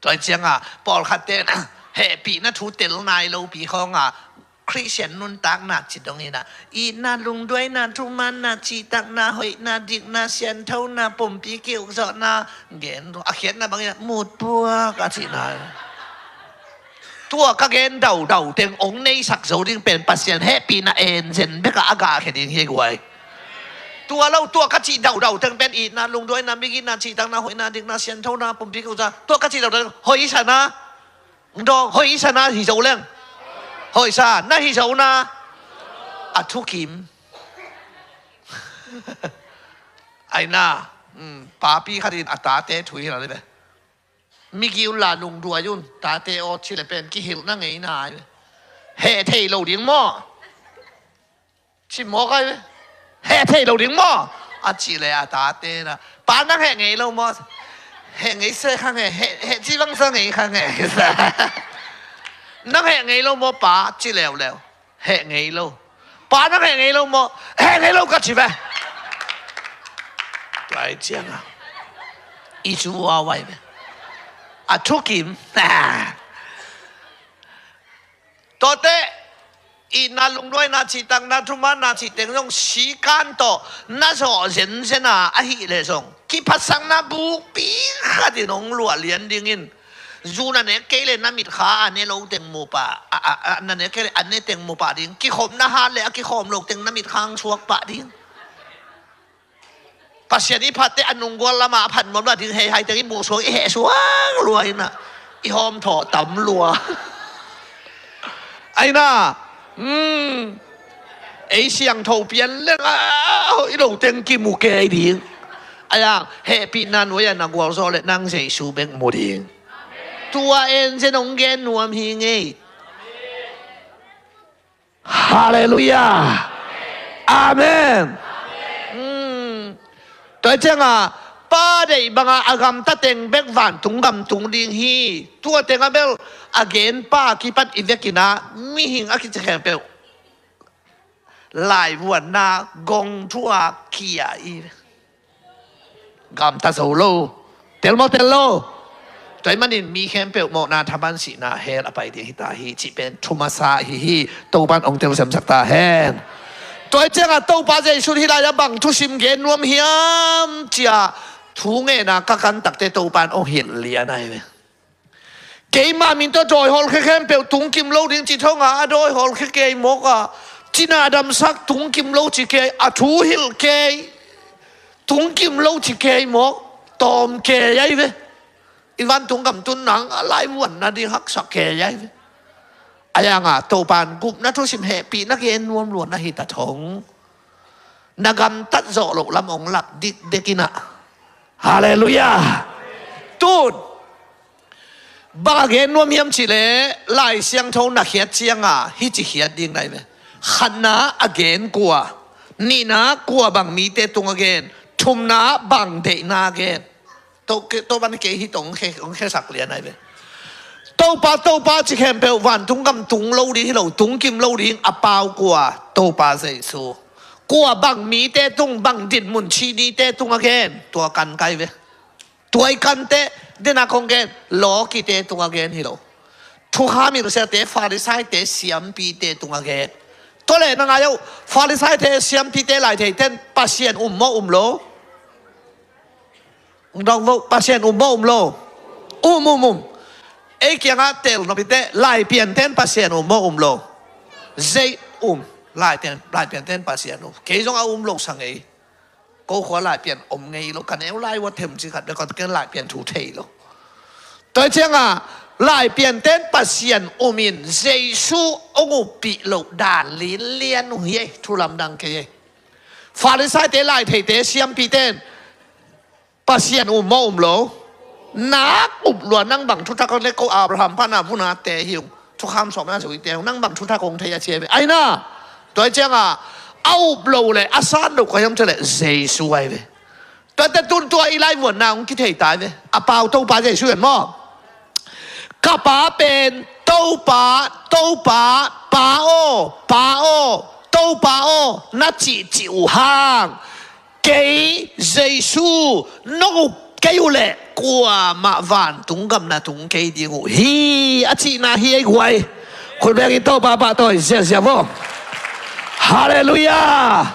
Tua cianga pawlkhatte hehpihna thu tel nai lo pi khawngah Khristian nuntakna ci dong hinah itna, lungduaina, thumanna, cihtakna, hoihna, dikna, sianthona, pumpi kiukzawhna gen a khiatna bangin mutpuak a cihna. Tua ka gen daudau teng ong neisak zo ding pen Pasian hehpihna enzen bekah a gahkhia ding hi guai. Tua lo tua ka cih daudau teng pen itna, lungduaina, migitna, cihtakna, hoihna, dikna, sianthona, pumpi kiukzawhna, tua ka cih daudau teng hoihsa na. Dawng hoihsa na hi zo leng. Hoihsa na hi zo na. A thukim. Aina. Papi khatin a tate thu hi la le ve. Migi un la lungduai un tate aw ci le pen kihilhna ngeina ai ve. Heh thei lo ding maw? Ci mawk ai ve. Heh thei lo ding maw? A ci le a tate na. Pa nang heh ngei lo maw? Heh ngei se khang heh, heh, heh ci bang sa ngei khang heh. Nang heh ngei lo maw pa? Ci leuleu. Heh ngei lo. Pa nang heh ngei lo maw? Heh ngei lo ka ci ve. Tua ai cianga i cu a wai ve. A thukim. Tawte itna, lungduaina, cihtakna, thumanna cih teng zong sikan tawh na zawh zenzen a ahih leh zong kiphatsakna bukpi khatin hong luah lian dingin zu na nek kei le na mitkha a ne lo teng mu pah, a, a, a, na nek kei le a ne teng mu pah ding, kikhopna hat le a kikhawm lo teng na mitkha hong suak pah ding. Pasian i phatte a nunggual lama a phat nuam la ding hei hai teng i muh suang i heh suang lua ina i hawm thawh tam lua. Aina, ei siangtho pian leng a hoih lo teng kimu kei ding. Aiang hehpihna nuai-ah na gualzawh le nang Jesu bek mu ding. Tua en zen hong gen nuam hi ngei. Halleluiah. Amen. Tua cianga pa deih banga a gamta teng bek vantung gam tung ding hi. Tua tenga bel a gen pa kipat i vekinah mihing a kici khempeuh laivuanna gong thu a kia i gamta zo lo. Tel maw, tel lo? Tua ahih manin mi khempeuh mawhna, thaman sihna hell a pai ding hi ta hi, cih pen thu masa ahi hi. Topa'n hong telsiamsak ta hen. Tua hi ciangah Topa Jesuh hih lai-ah bang thusim gen nuam hiam ciah, thu ngenna ka kan takte Topa'n hong hilh lian ahi ve. Keima min tawh dawi hawlkhia khempeuh tungkim lo ding ci thong a, a dawi hawlkhia kei mawk a, cina damsak tungkim lo ci kei, a thu hilh kei tungkim lo ci kei mawk, tawm kei ahi ve. I vantung gam tun nang a laivuan nading haksa kei ahi ve. A yangah Topa'n gupna thusim hehpihna gen nuam lua na hi ta thong. Na gamtat zawh loh lam hong lak dikdek in ah. Halleluiah. Tun bang a gen nuam hiam cih leh, Lai Siangtho na khiat ciangah hih ci khiat ding na hi ve. Khatna a gen kua, nihna kua bang mite tung a gen, thumna bang deihna a gen. Topa, Topa'n kei hih tawh hong khe, hong khesak lian ahi ve. Topa, Topa ci khempeuh vantung gam tung lo ding hi lo, tungkim lo ding a pau kua? Topa Jesuh. Kua bang mite tung, bang dinmun ci nite tung a gen? Tua kan kei ve. Tua i kan teh, dena kong gen, lawkite tung a gen hi lo. Thukham hilhsiate, Farisaite, siampite tung a gen. Tua leh na ngai uh, Farisaite, siampite, laitheiten Pasian um maw um lo? Dong vo, Pasian um maw um lo? Um, um, um. Ei kiangah tel nop hi teh, laipianten Pasian um maw um lo? Zei um. Laiten, laipianten Pasian um. Kei zong a um lo sa ngei. Ko khua laipian om ngei lo, ka neu lai ua them ci khat bek, ka ken laipian thu thei lo. Tua hi ciangah laipianten Pasian um in Jesuh hong uppih loh dan linlian uh hi ei, thu lamdang kei ei. Farisaite, laitheite, siampiten Pasian um maw um lo? Nak up lua, nang bang thuthak hong thei, ko Abraham pana vuna te hi ung, thukham sawmna sui te hi ung, nang bang thuthak hong thei a ci ahi ve. Ahi na, tua hi ciangah a up lo le a san lo kua hiam cih leh Jesuh ahi ve. Tuate tun tua i laivuanna hong kithei ta ahi ve. A pau Topa Jesuh en maw? Ka Pa pen Topa, Topa, Pa aw, Pa aw, Topa aw, na cihcih uh hang kei Jesuh nong up kei uh leh kuamah vantung gam na tung kei ding uh hi, a cihna hi ei guai. Khut bengin Topa pahtawi ziazia vo. Halleluiah.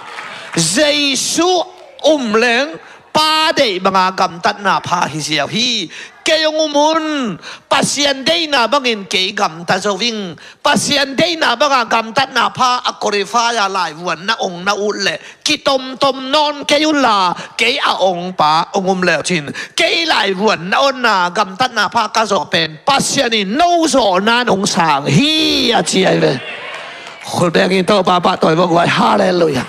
Jesuh um leng Pa deih banga gamtatna pha hi ziau hi. Kei hong um un, Pasian deihna bangin kei gamta zo ing. Pasian deihna banga gamtatna pha a qualify a laivuanna hong na ut leh kitomtom nawn kei unla, kei a hong pa hong um leucin kei laivuanna hong na gamtatna pha ka zawh pen Pasian in no zawhna in hong sang hi, a ci ahi ve. Khut bengin Topa pahtawi vo guai. Halleluiah.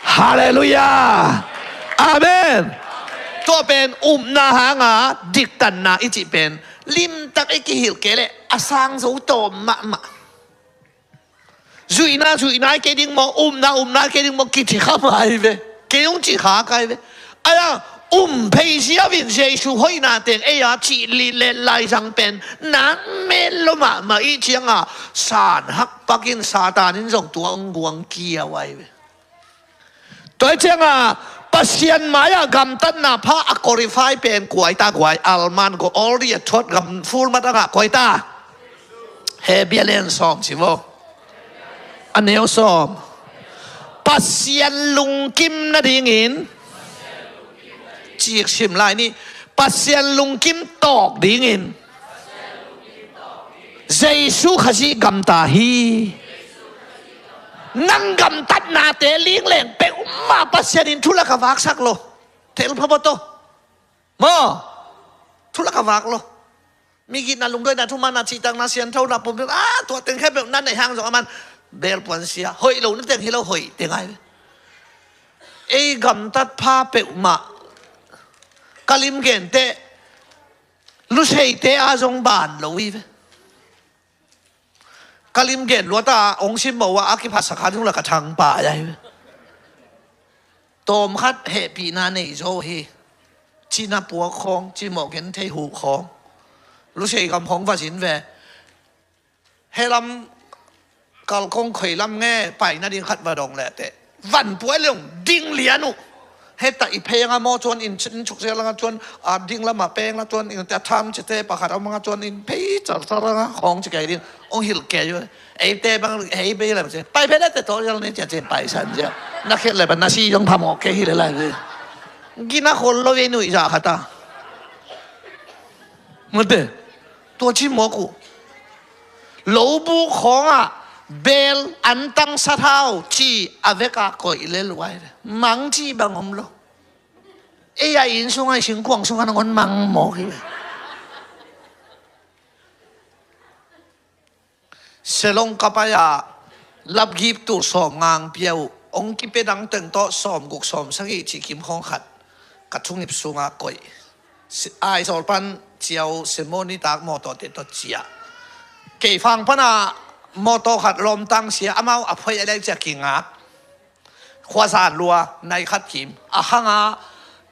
Halleluiah. Amen. Tua pen upna hanga diktanna i cih pen limtak i kihilh kei leh a sang zo tawm mahmah. Zuihna, zuihna i kei ding maw, upna, upna i kei ding maw, kici kha mai ve. Kei hong ci kha kai ve. Aia, um phei ziau in Jesuh hoihna teng ei a cih lih le laizang pen nang men lo mahmah i cianga san hakpak in Satan in zong tua hong guang kiau ahi ve. Tua hi cianga Pasian mai-ah gamtatna pha a qualify pen kua hi ta guai? Alman go all the thot gam full mat angah kua hi ta? Hebrew lian sawm ci vo. A neu sawm. Pasian lungkim nadingin, cik sim lai ni, Pasian lungkim tawk dingin Jesuh Khazih gamta hi. Nang gamtatnate lingleng peuhmah Pasian in thulak a vaksak lo. Tel pha bawt aw. Maw? Thulak a vak lo. Migitna, lungduaina, thumanna, cihtakna, sianthona, pumpi, a, tua teng khempeuh na neih hang zong aman belpuan sia, hoih lo na teng hi lo, hoih teng ai ve. Ei gamtat pha peuhmah ka lim gente, luseite a zong ban lo hi ve. Ka lim gen luat a hong sim mo a, a kiphatsak kha ding la ka thangpai ahi ve. Tawm khat hehpihna nei zaw hi. Cina puak khawng, cimawh gen thei huh khawng. Lusei gam khawng va zin ve. Helam Kalkong khoi lam nge paina ding khat va dong leh teh, van puai leng ding lian uh. Heta i phei anga maw, chuan in, in chuk zel anga chuan, a, ding lama peng la chuan in a tham chete pakhat a awm anga chuan in phei char char anga khawng chi kei ding. Ong hilh kei uh. Eite bang hei bei lam che. Pai phei la te tawh zel ni chia chen pai san zel. Na khet leh ban na si zong phamawh kei hi leh lai. Gina khol lo ve nui za khata. Mate. Tua chi mawk uh. Lo buk khawngah bel an tang sathau chi a veka koih le luai ve. Mang chi bang om lo. Ei a inn sungah i singkuang sungah nangawn mang mawk hi ve. Selong ka pai a lapgip tu sawm ngang pia uh. Ong kipe dang teng tawh sawm guk sawm sagih chi kim khawng khat ka thungip sungah koih. Aizawl pan ciau semoni tak mawtaw te tawh ciah. Kei fang pana mawtaw khat lawmtang sia, amau a phoih a lei ciah kingak. Khuazan lua nai khat kim a hanga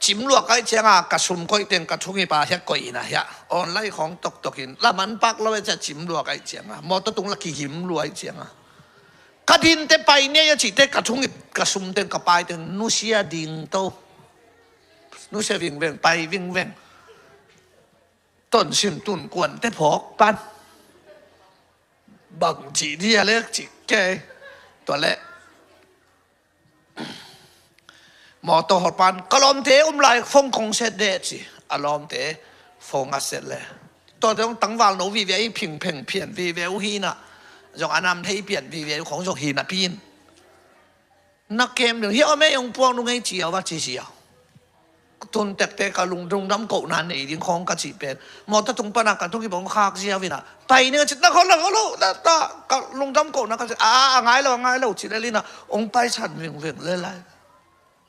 cim luak aih cianga ka sum koih teng ka thungip a hiak koih ina hiah online khawng toktokin laman pak lo e ciah cim luak aih cianga mawtaw tung la kigim lua aih cianga ka dinte pai nei a cihte ka thungip ka sum teng ka pai teng nusia ding to. Nusia vingveng pai vingveng. Tonsim tun kuante phawk pan bang cih dia lek cih kei. Tua leh mawtaw hawr pan ka lawmte um lai phone kong set deh ci. A lawmte phone a set le. Tuate hong tangval no vive a i phingpheng phian vive uh hina. Zong a nam thei pian vive uh khong zong hina pin. Na kem ding hi om e, hong puak nung ei ci a va ci sia. Tun tekte ka lungdam kohna nei ding khawng ka cih pen mawtaw tung pana ka thungip hong khak ziau ina pai ning a cih na khawng na khawng lo na ta ka lungdam kohna ka cih a a ngai lo a ngai lo cih le lina hong pai san vingving le lai.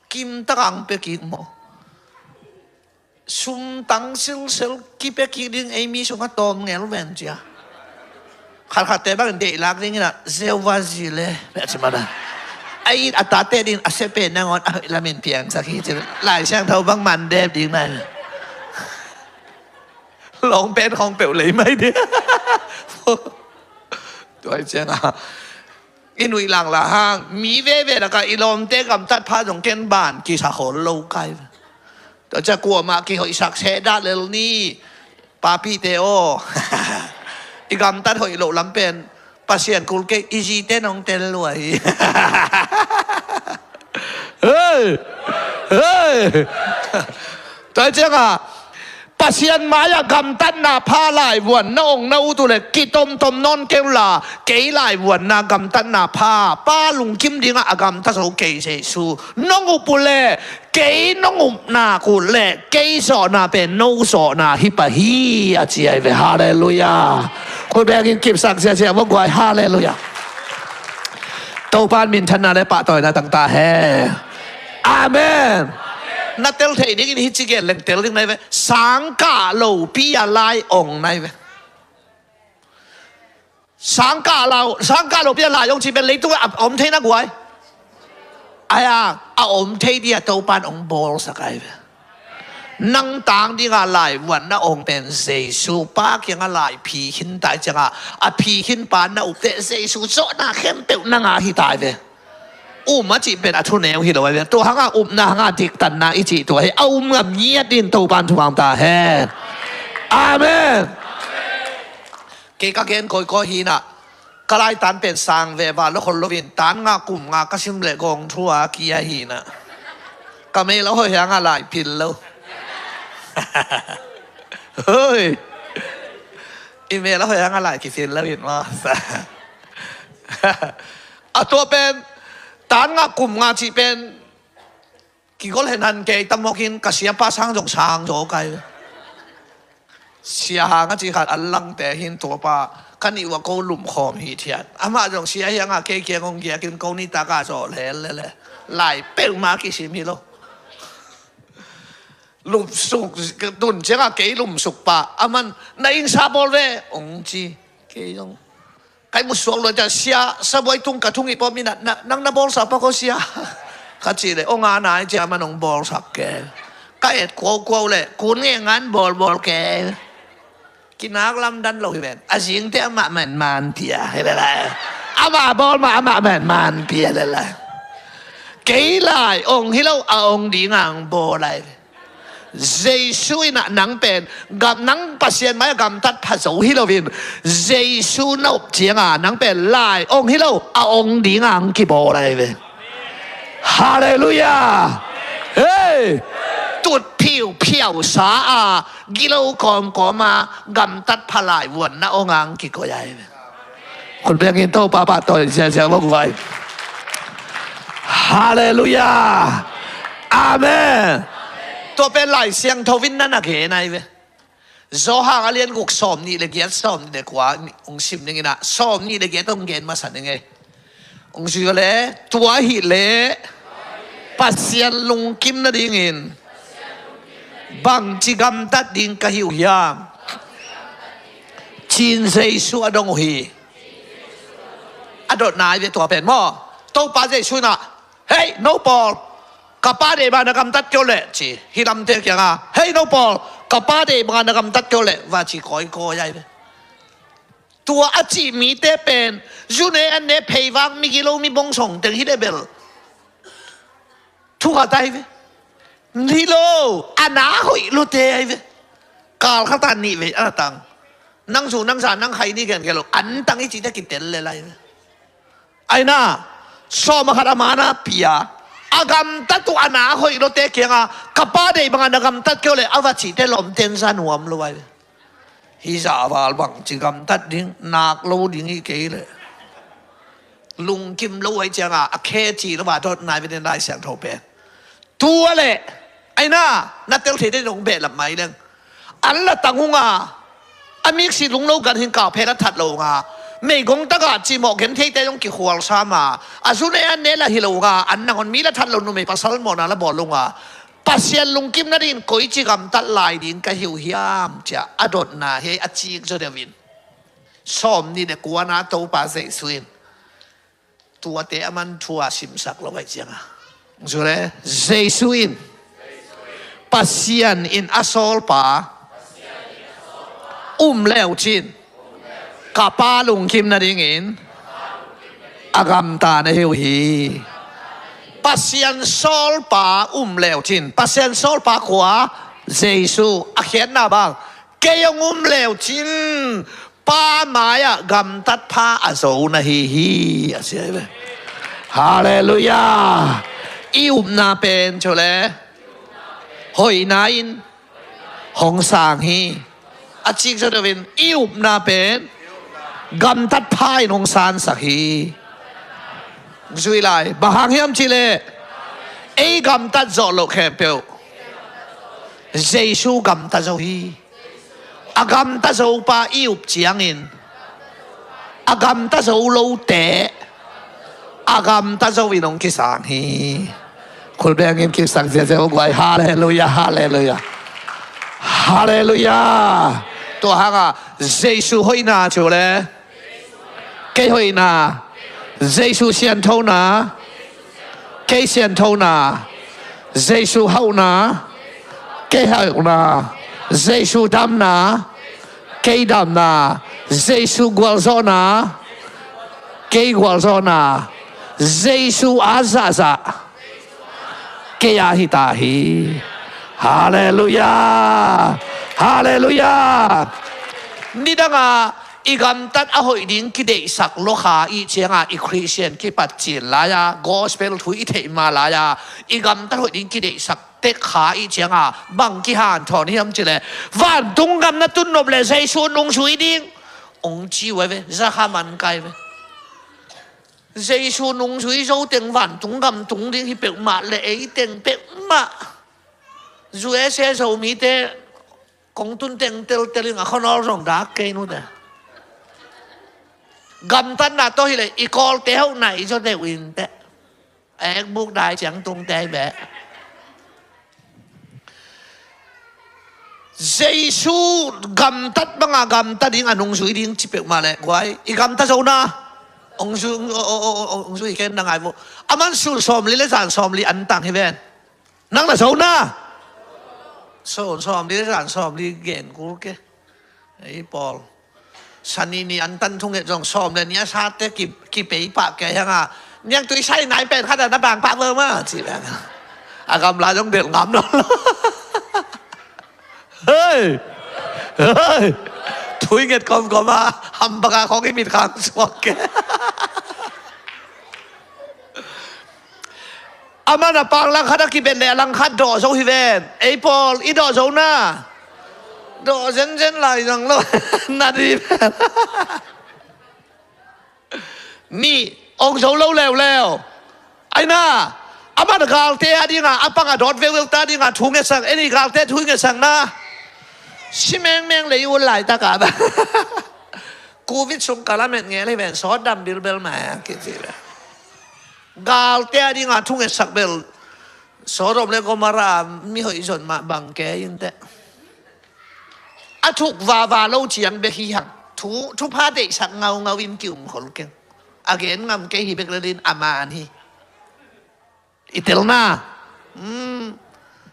Kim tak ang pe kik maw? Sum tang silsel kipe kik ding ei mi sungah tawm ngel ven cia. Khatkhatte bangin deih lak dingin ah zeuva zi le meh ci mana. A it a tate din a sepe nangawn a hoih lamin piangsak hi ci. Lai Siangtho bang man dep ding nai. Lawng pen khawng peuh lei mai dia. Tuai cianga i nuih lang la hang mi veve laka i lawmte gamtat pha zong ken ban kisa hawl lo kai. Tua cia kuamah kihoihsak seh dah lel ni. Papite aw. I gamtat hoih loh lam pen Pasian kul kei i zite nong tel lua hi. Hei! Hei! Tua cianga Pasian mai-ah gamtatna pha laivuan na ong na ut uhleh kitomtom nawn kei unla, kei laivuanna gamtatna pha pa lungkim dingah a gamta zo kei Jesu nong up uhleh kei nong upna kul leh kei zawhna pen no zawhna hi pah hi a ci ahi ve. Halleluia. Khut bengin kipsak ziazia vok guai. Halleluia. Topan minthanna le pahtawina tangta he. Amen. Na tel thei dingin hi ci gen leng tel ding nai ve. Sangkah lopi a lai ong nai ve. Sangkah lo, sangkah lo pia lai ong ci pen leitung a om thei na guai. Aya a om thei dia Topan ong bawlsak ai ve. Nang tang dinga laivuan na ong pen Jesu pa kianga lai phi khin tai cianga a phi khin pa na upte Jesu zawhna khempeuh nanga hi tai ve. Um a cih pen a thuneu hi lo ai ve. Tua hanga upna hanga diktanna i cih tua hi a um ngam ngiat din Topan thupha ta hen. Amen. Kei ka gen kawikawi hinah ka laitan pen sang ve va lo khol loin tan nga kum nga ka sim leh gawng thu a kia hinah ka mei lo hoi hianga lai phil lo. Hoi. I mei lo hoi hianga lai kiphil lo in ma. A tua pen tan nga kum nga cih pen kigol hen han kei tamawkin ka siapa sang zong sang zaw kai. Sia hang a ci khat an langte hin tuapa ka nih ua ko lumkhawm hi thiat. Amah zong sia hianga kei kiang hong giakin ko nih taka zawh lel lele. Lai peuhmah kisim hi lo. Lumsuk tun cianga kei lumsuk pah aman na insa bawl ve hong ci. Kei zong kai musuak lua cia sia sabuai tung ka thung i pawm ina nang na bawlsak pa ko sia. Ka cih leh ong a nai cia man ong bawlsak ke. Ka et kuaukuau leh kun nge ngan bawlbawl ke. Kinak lamdan lo hi ven a zingte amah man man tia hi leh lai. Amah bawl mah, amah man, man pia le lai. Kei lai ong hi lo, a ong ding ang bawl lai. Jesu in ah nang pen gam, nang Pasian mai-ah gamtat pha zo hi loin, Jesu na up ciangin nang pen lai ong hi lo, a ong ding ang kibawl lai ve. Halleluiah. Hei, tut phiuphiau sa a, gilo kawmkawm a, gamtat pha lai vuan na ong ang kikoih ai ve. Khut beng in Topa pahtawi ziazia vok vai. Halleluiah. Amen. Tua pen Lai Siangtho in na na gen ai ve. Johan a lian guk sawm nih le giat, sawm nih le kua ong sim ning in ah, sawm nih le giat ong gen masa ning ei. Ong zui le, tua hi le Pasian lungkim nadingin bangci gamtat ding ka hi uh hiam? Ci-in Jesu a dong uh hi. A dotna ai ve tua pen maw. Topa Jesu in ah, "Hei, no pawl, ka Pa deih bang na gamtat kei uh leh," ci. Hih lamte kiangah, "Hei, no pawl, ka Pa deih bang na gamtat kei uh leh," va ci kawikawi ai ve. Tua a cih mite pen, zu ne an ne, pheivak, migilo, mi bongsong teng hi le bel thu khat ai ve. Hi lo, a na hoih lote ai ve. Kal khat a nih vei a tang. Nang zu, nang za, nang khai ni gen gen lo, an tang i cihte kitel le lai ve. Ai na, sawm a khat a mana pia, a gamtat uh a na hoih lote kiangah, "Ka Pa deih bangin na gamtat kei uh leh," a va cihte lawmten za nuam lo ai ve. Hih zah val bangci gamtat ding, nak lo ding hi kei leh. Lungkim lo ai ciangah, a khe ci lo a dot nai ve den Lai Siangtho pen. Tua leh, ai na, na tel thei den dong behlap mai leng. An la tang unga, a miksi lunglo gan hin kau phe la that lo unga, meigong tagah cimawh gen theite dong kikhual sama, a zu ne an ne la hi lo unga, an nangon mi la that lo numei pasal mawhna la bawl unga, Pasian lungkim nadingin koici gamtat lai ding ka hi uh hiam, ci-a a dotna hi a cik zaw deuhin. Sawm nih le kuana Topa Jesu in tuate a man thu a simsak lo ai cianga. Zu le, Jesu in, Pasian in a sawlpa um leucin, ka Pa lungkim nadingin a gamta na hi uh hi. Pasian sawlpa um leucin, Pasian sawlpa kua? Jesu. A khiatna bang? Kei hong um leucin Pa mai-ah gamtat pha a zo na hi hi, a ci hi ve. Halleluiah. I upna pen cu le hoihna in hong sang hi. A cik zaw deuhin i upna pen gamtat pha in hong sansak hi. Zui lai, bang hang hiam cih leh ei gamtat zawh loh khempeuh Jesu gamta zo hi. A gamta zo pa i up ciangin a gamta zo lote a gamta zo in hong kisang hi. Khul bengin kiksak ziazia uh guai. Halleluiah, halleluiah, halleluiah. Tua hanga Jesu hoihna cu le kei hoihna, Jesu sianthona, kei sianthona, Jesu hauhna, kei hauhna, Jesu damna, kei damna, Jesu gualzawhna, kei gualzawhna, Jesu a zahzah, kei a hita hi. Halleluiah. Halleluiah. Nidanga i gamtat a hoih ding kideihsak lo kha i cianga i Khristian kipat cin lai-a gospel thu i theih ma lai-a i gamtat hoih ding kideihsak tek kha i cianga bang kihanthawn hiam cih leh vantung gam na tun nop leh Jesu nungzui ding hong ci uh ai ve. Za kha man kai ve. Jesu nungzui zo teng vantung gam tung ding hi peuhmah le ei teng peuhmah. U S A Zomite kong tun teng teltel in a khuanawl zong dak kei nute. Gamtatna tawh hileh i kawlte hauh nai zaw deuh inteh. A ekbuk dai ciang tungte hi beh. Jesu gamtat banga gamta ding a nungzui ding ci peuhmah leh guai i gamta zona hong zu-, hong zu-, hong zui ken na ngai uh. A man sun sawmli le zan sawmli an tang hi ven. Nang na zona sun sawmli le zan sawmli gen kul ke. Ei pawl Sani ni an tan thunget zong sawm le ni a sate ki, kipei pah kei hang a, niangtui sai nai pen khat a na bang pah veu ma ci veng. A gamla zong delh ngam lo. Hei! Hei! Thunget kawmkawm a, hampaka khawng i mit khang suak kei. Aman a pang langkhat a kibet le a langkhat dawh zo hi ven. Ei pawl i dawh zo na. Dawh zenzen lai zang lo. Na di ven. Nih, ong zo lo leuleu. Aina, aman a galte a dinga, a pang a dawt veuveu ta dinga, thu ngetsak, eni galte thu ngetsak na. Si mengmeng lei un laitaka ba. Covid sung kalamet ngel hi ven, sawt dam bilbel mai a kici ven. Galte a dinga thu ngetsak bel Sodom le Gomorrah mihoih zon mah bang kei inteh. A thuk vava lo ciang bek hi hang. Thu, thupha deihsak ngaungau in ki-um khol keng. A gen ngam kei hi bek le din a man hi. I telna. Hmm.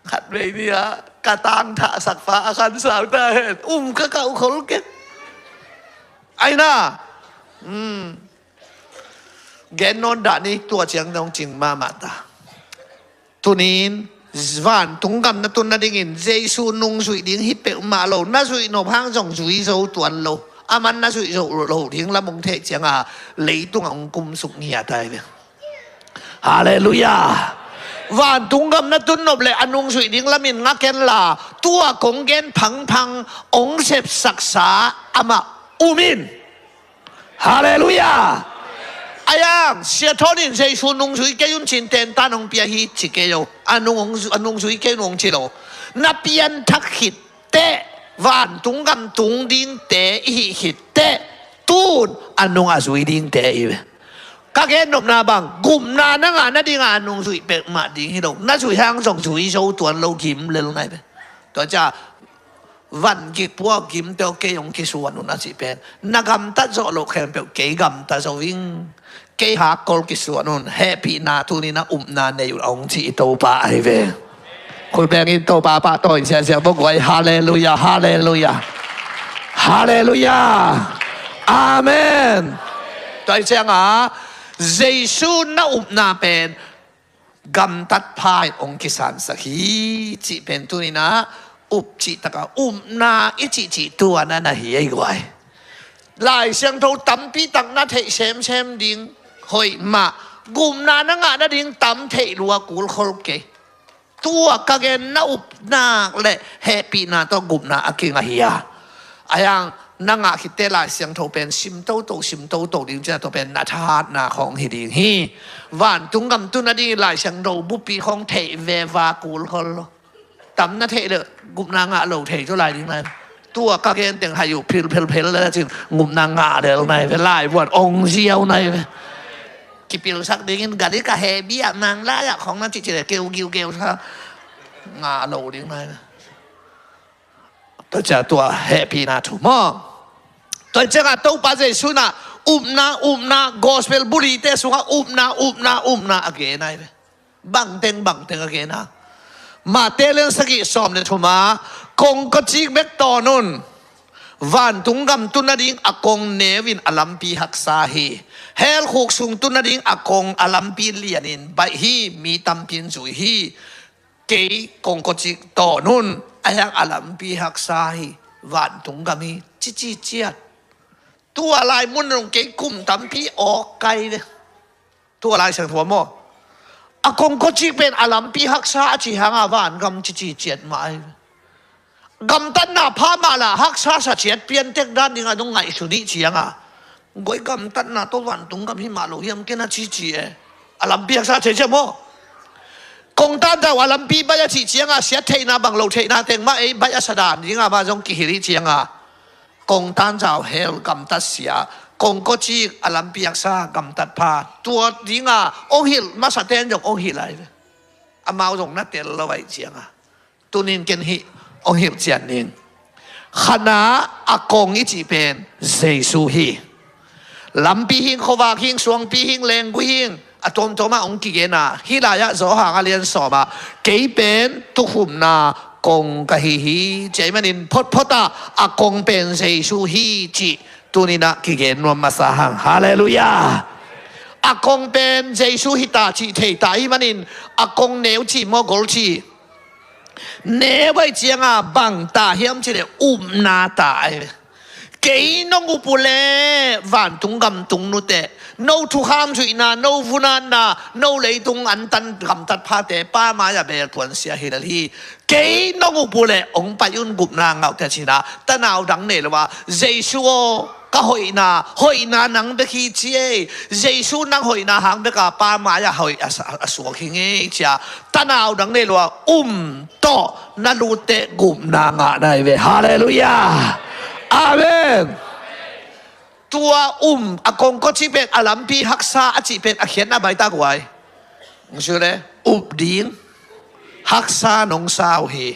Khat vei ni a ka tang thahsak fa a khansau ta hen. Um ka kau khol keng. Aina. Hmm. Gen nawn dah ni tua ciang dong cing mahmah ta. Tunin vantung gam na tun nadingin Jesu nungzuih ding hi peuhmah lo, na zuih nop hang zong zui zo tuan lo. Aman na zuih zo lo ding lam ong theih cianga leitungah ong kumsuk ngiat ai ve. Halleluiah. Vantung gam na tun nop le a nungzuih ding lamin ngak en la, tua kong gen phangphang ong sepsaksa amah um in. Halleluiah. Ayang, Sia Thawnin Jesu nungzui kei un cin tentan hong pia hi ci kei lo. A nung hong zu-, a nungzui kei un hong ci lo. Na pianthak khit teh, vantung gam tung dingte i hih khit teh, tun a nung a zui dingte i ve. Ka gen nopna bang, gupna na ngah nadinga a nungzui peuhmah ding hi lo. Na zui hang zong zui zo tuan lo gim lel nai ve. Tua cia, van gik pua gim teo kei hong kisuan un a cih pen. Na gamtat zawh loh khempeuh kei gamta zo ing. Kei hakkol kisuan un. Hehpihna tunin a upna nei un a hong cih i Topa ahi ve. Khut bengin Topa pahtawi siasia bok guai. Halleluiah, halleluiah. Halleluiah. Amen. Tua hi cianga Jesu na upna pen gamtat pha in hong kisansak hi cih pen tuninah up cih taka upna i cihcih tuanah na hi ei guai. Lai Siangtho tampi tak na theih semsem ding hoih mah. Gupna na ngah nading tam theih lua kulkhol kei. Tua ka gen na upna le hehpihna tawh gupna a kingah hi a. Ayang na ngah khitte Lai Siangtho pen sim toto, sim toto ding cia tawh pen na thahatna khawng hi ding hi. Vantung gam tun nading Lai Siangtho bupi khawng theih veva kulkhol lo. Tam na theih le gupna ngah lo thei cu lai ding lai. Tua ka gen teng hai uh phil phel phel le cin gupna ngah lel nai ve lai buat ong ziau nai ve. Kipilsak dingin gari ka he bia mang lai ah khawng na cih cih le keu giu keu sa ngah lo ding nai ve. Tua cia tua hehpihna thu maw? Tua ciangah Topa Jesu na upna, upna, gospel bulite sungah upna, upna, upna a gen ai ve. Bangteng, bangteng a gen a. Mate lian sagih sawm le thuma, kong kawcik bek tawn un. Vantung gam tun nading a kong neu in a lampi haksa hi. Hell khuk sung tun nading a kong a lampi lianin baih hi, mi tampi in zui hi. Kei kong kawcik tawn un, a hiang a lampi haksa hi, vantung gam hi, cici ciat. Tua lai mun rong kei kum tampi awk kai ve. Tua lai sang thua maw? A kong kawcik pen a lampi haksa a ci hanga van gam cici ciat mah ai ve. Gamtatna pha mah la haksa sa ciat piantek dan dinga nung ngaihsun ih cianga. Goi gamtatna tawh vantung gam hi mah lo hiam ken a cici e. A lampi haksa thei ciam maw? Kong tan zau a lampi baih a cih cianga siat theihna bang lo theihna teng mah ei baih a sa dan dinga mah zong kihil ih cianga. Kong tan zau hell gamtat sia. Kong kawcik a lampi haksa gamtat pha. Tua dinga ong hilh masa ten zong ong hilh ai ve. Amau zong na tel lo ai cianga. Tunin ken hih ong hilh cian ning. Khana a kong i cih pen Jesu hi. Lampi hing, khuavak hing, suangpi hing, lenggui hing, a tuamtuamah ong kigena. Hih lai-ah Johan a lian sawmah kei pen tukhumna kong ka hi hi. Ciai manin photphotah a kong pen Jesu hi cih Tuninah kigen nuam masa hang. Halleluiah. A kong pen Jesu hita cih theita ahih manin a kong neu cih maw gol cih? Neu ahih cianga bang ta hiam cihleh upna ta ahi ve. Kei nong up uh leh vantung gamtung nute, no thukham zuihna, no vunatna, no leitung antan gamtat phate Pa mai-ah beltuan sia hi lel hi. Kei nong up uh leh hong pai un gupna ngahte cinah tanau dang nei lo a, Jesu aw, ka hoihna, hoihna nang bek hi ci ei. Jesu nang hoihna hang beka Pa mai-ah hoih a, a, a suak hi ngei cia tanau dang nei lo a um tawh na lutte gupna ngah nai ve. Halleluiah. Amen. Tua um a kongkocik pen a lampi haksa a cih pen a khiatna baitak uai. Nong sule up ding haksa nong sa uh hi.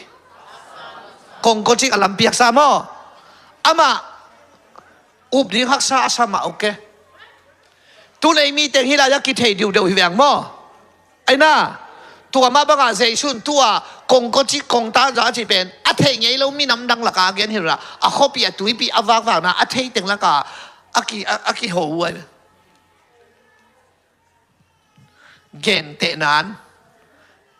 Kongkocik a lampi haksa maw? Amah up ding haksa a sa mah uh ke. Tulei miteng hi lai-ah kithei diudeuh hi veng maw? Aina, tua mah bangah Jesu in tua kongkocik kongtanza a cih pen a theih ngei lo minam dang lakah a gen hi lo a, a khuapi a tuipi a vakvakna a theiteng lakah a ki, a, a kiho uh ahi. Gentehnan,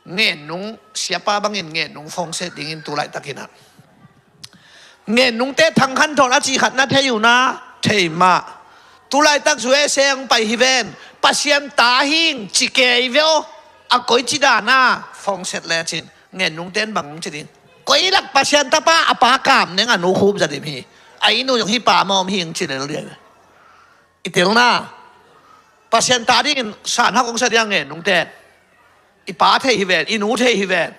Ngennung siapa bangin Ngennung phongset dingin tulaitakinah Ngennungte thangkhan thawn a cih khat na thei uh na, thei mah. Tulaitak U S A hong pai hi ven, Pasian ta hing ci kei ve aw. A koici dana phongset lecin Ngennungte in bang hong ci ding? Koi lak Pasian tapa a pa kam neng a nu khup zadim hi. A inn uh zong hih pa mawm hi hong ci lel ding. I telna, Pasian ta dingin sanhak hong sa ding a Ngennungte. I pa thei hi ven, i nu thei hi ven.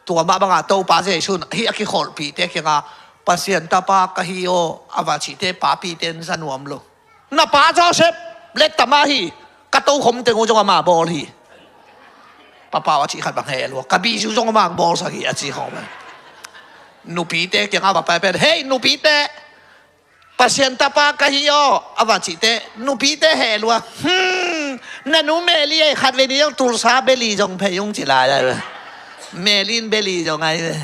Tua mah banga Topa Jesu in hih a kikholhpihte kianga Pasian tapa ka hi aw a va cihte papite in za nuam lo. Na pa Joseph letta mah hi, ka tokhom teng uh zong amah bawl hi. Papau a cih khat bang heh lua, ka bizu zong amah bawlsak hi a ci khawm. Nupite kianga va pai pen, hei nupite, Pasian tapa ka hi aw a va cihte nupite heh lua. Hmm, na nu Meli ei khat vei ni zong tulsa beli zong phei ung ci lai ai ve. Meli in beli zong ai ve.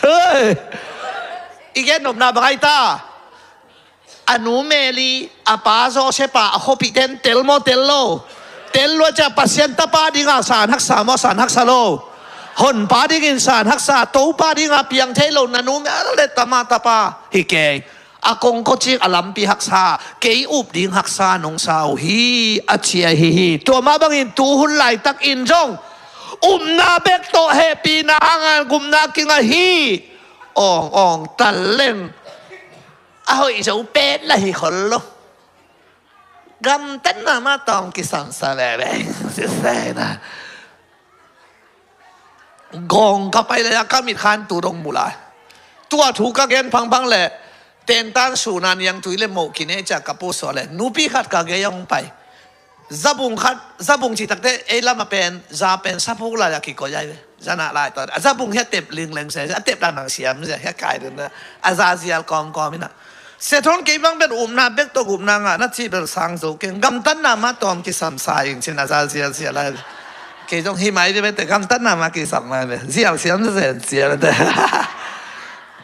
Hei. I gen nopna bang ai ta? A nu Meli, a pa Joseph a, a khuapihte in tel maw tel lo? Tel lua cia Pasian tapa dinga san haksa maw san haksa lo? Honpa dingin san haksa, Topa dinga piang thei lo na nu Meli le tama tapa hi kei. A kongkocik a lampi haksa, kei up ding haksa nong sa uh hi a ci ahi hi. Tua mah bangin tuhun laitakin zong upna bek tawh hehpihna hanga gupna kingah hi. Awng awng tal leng a hoih zo pet la hi khol lo. Gamtatna mah tawm kisamsa veve. Sisena. Gawng ka pai le a ka mitkhan tu dong mu lai. Tua thu ka gen phangphang le tentan suna niangtui le moh kine cia ka pu suah le nupi khat ka gei hong pai. Zabung khat, zabung cih takte ei lamah pen za pen saphuk lai a kikoih ai ve. Zanah lai tawh a zabung hi a tep lingleng se, a tep dan nang siam se, hi a kai dun a za zial kawmkawm inah. Sia thawn kei bang pen upna bek tawh gupna ngah na cih bel sang zo keng, gamtatna mah tawm kisam sa ing cin a za zial zial lai. Kei zong hi mai ve bete gamtatna mah kisam mai ve. Zial siam se zen zial bete.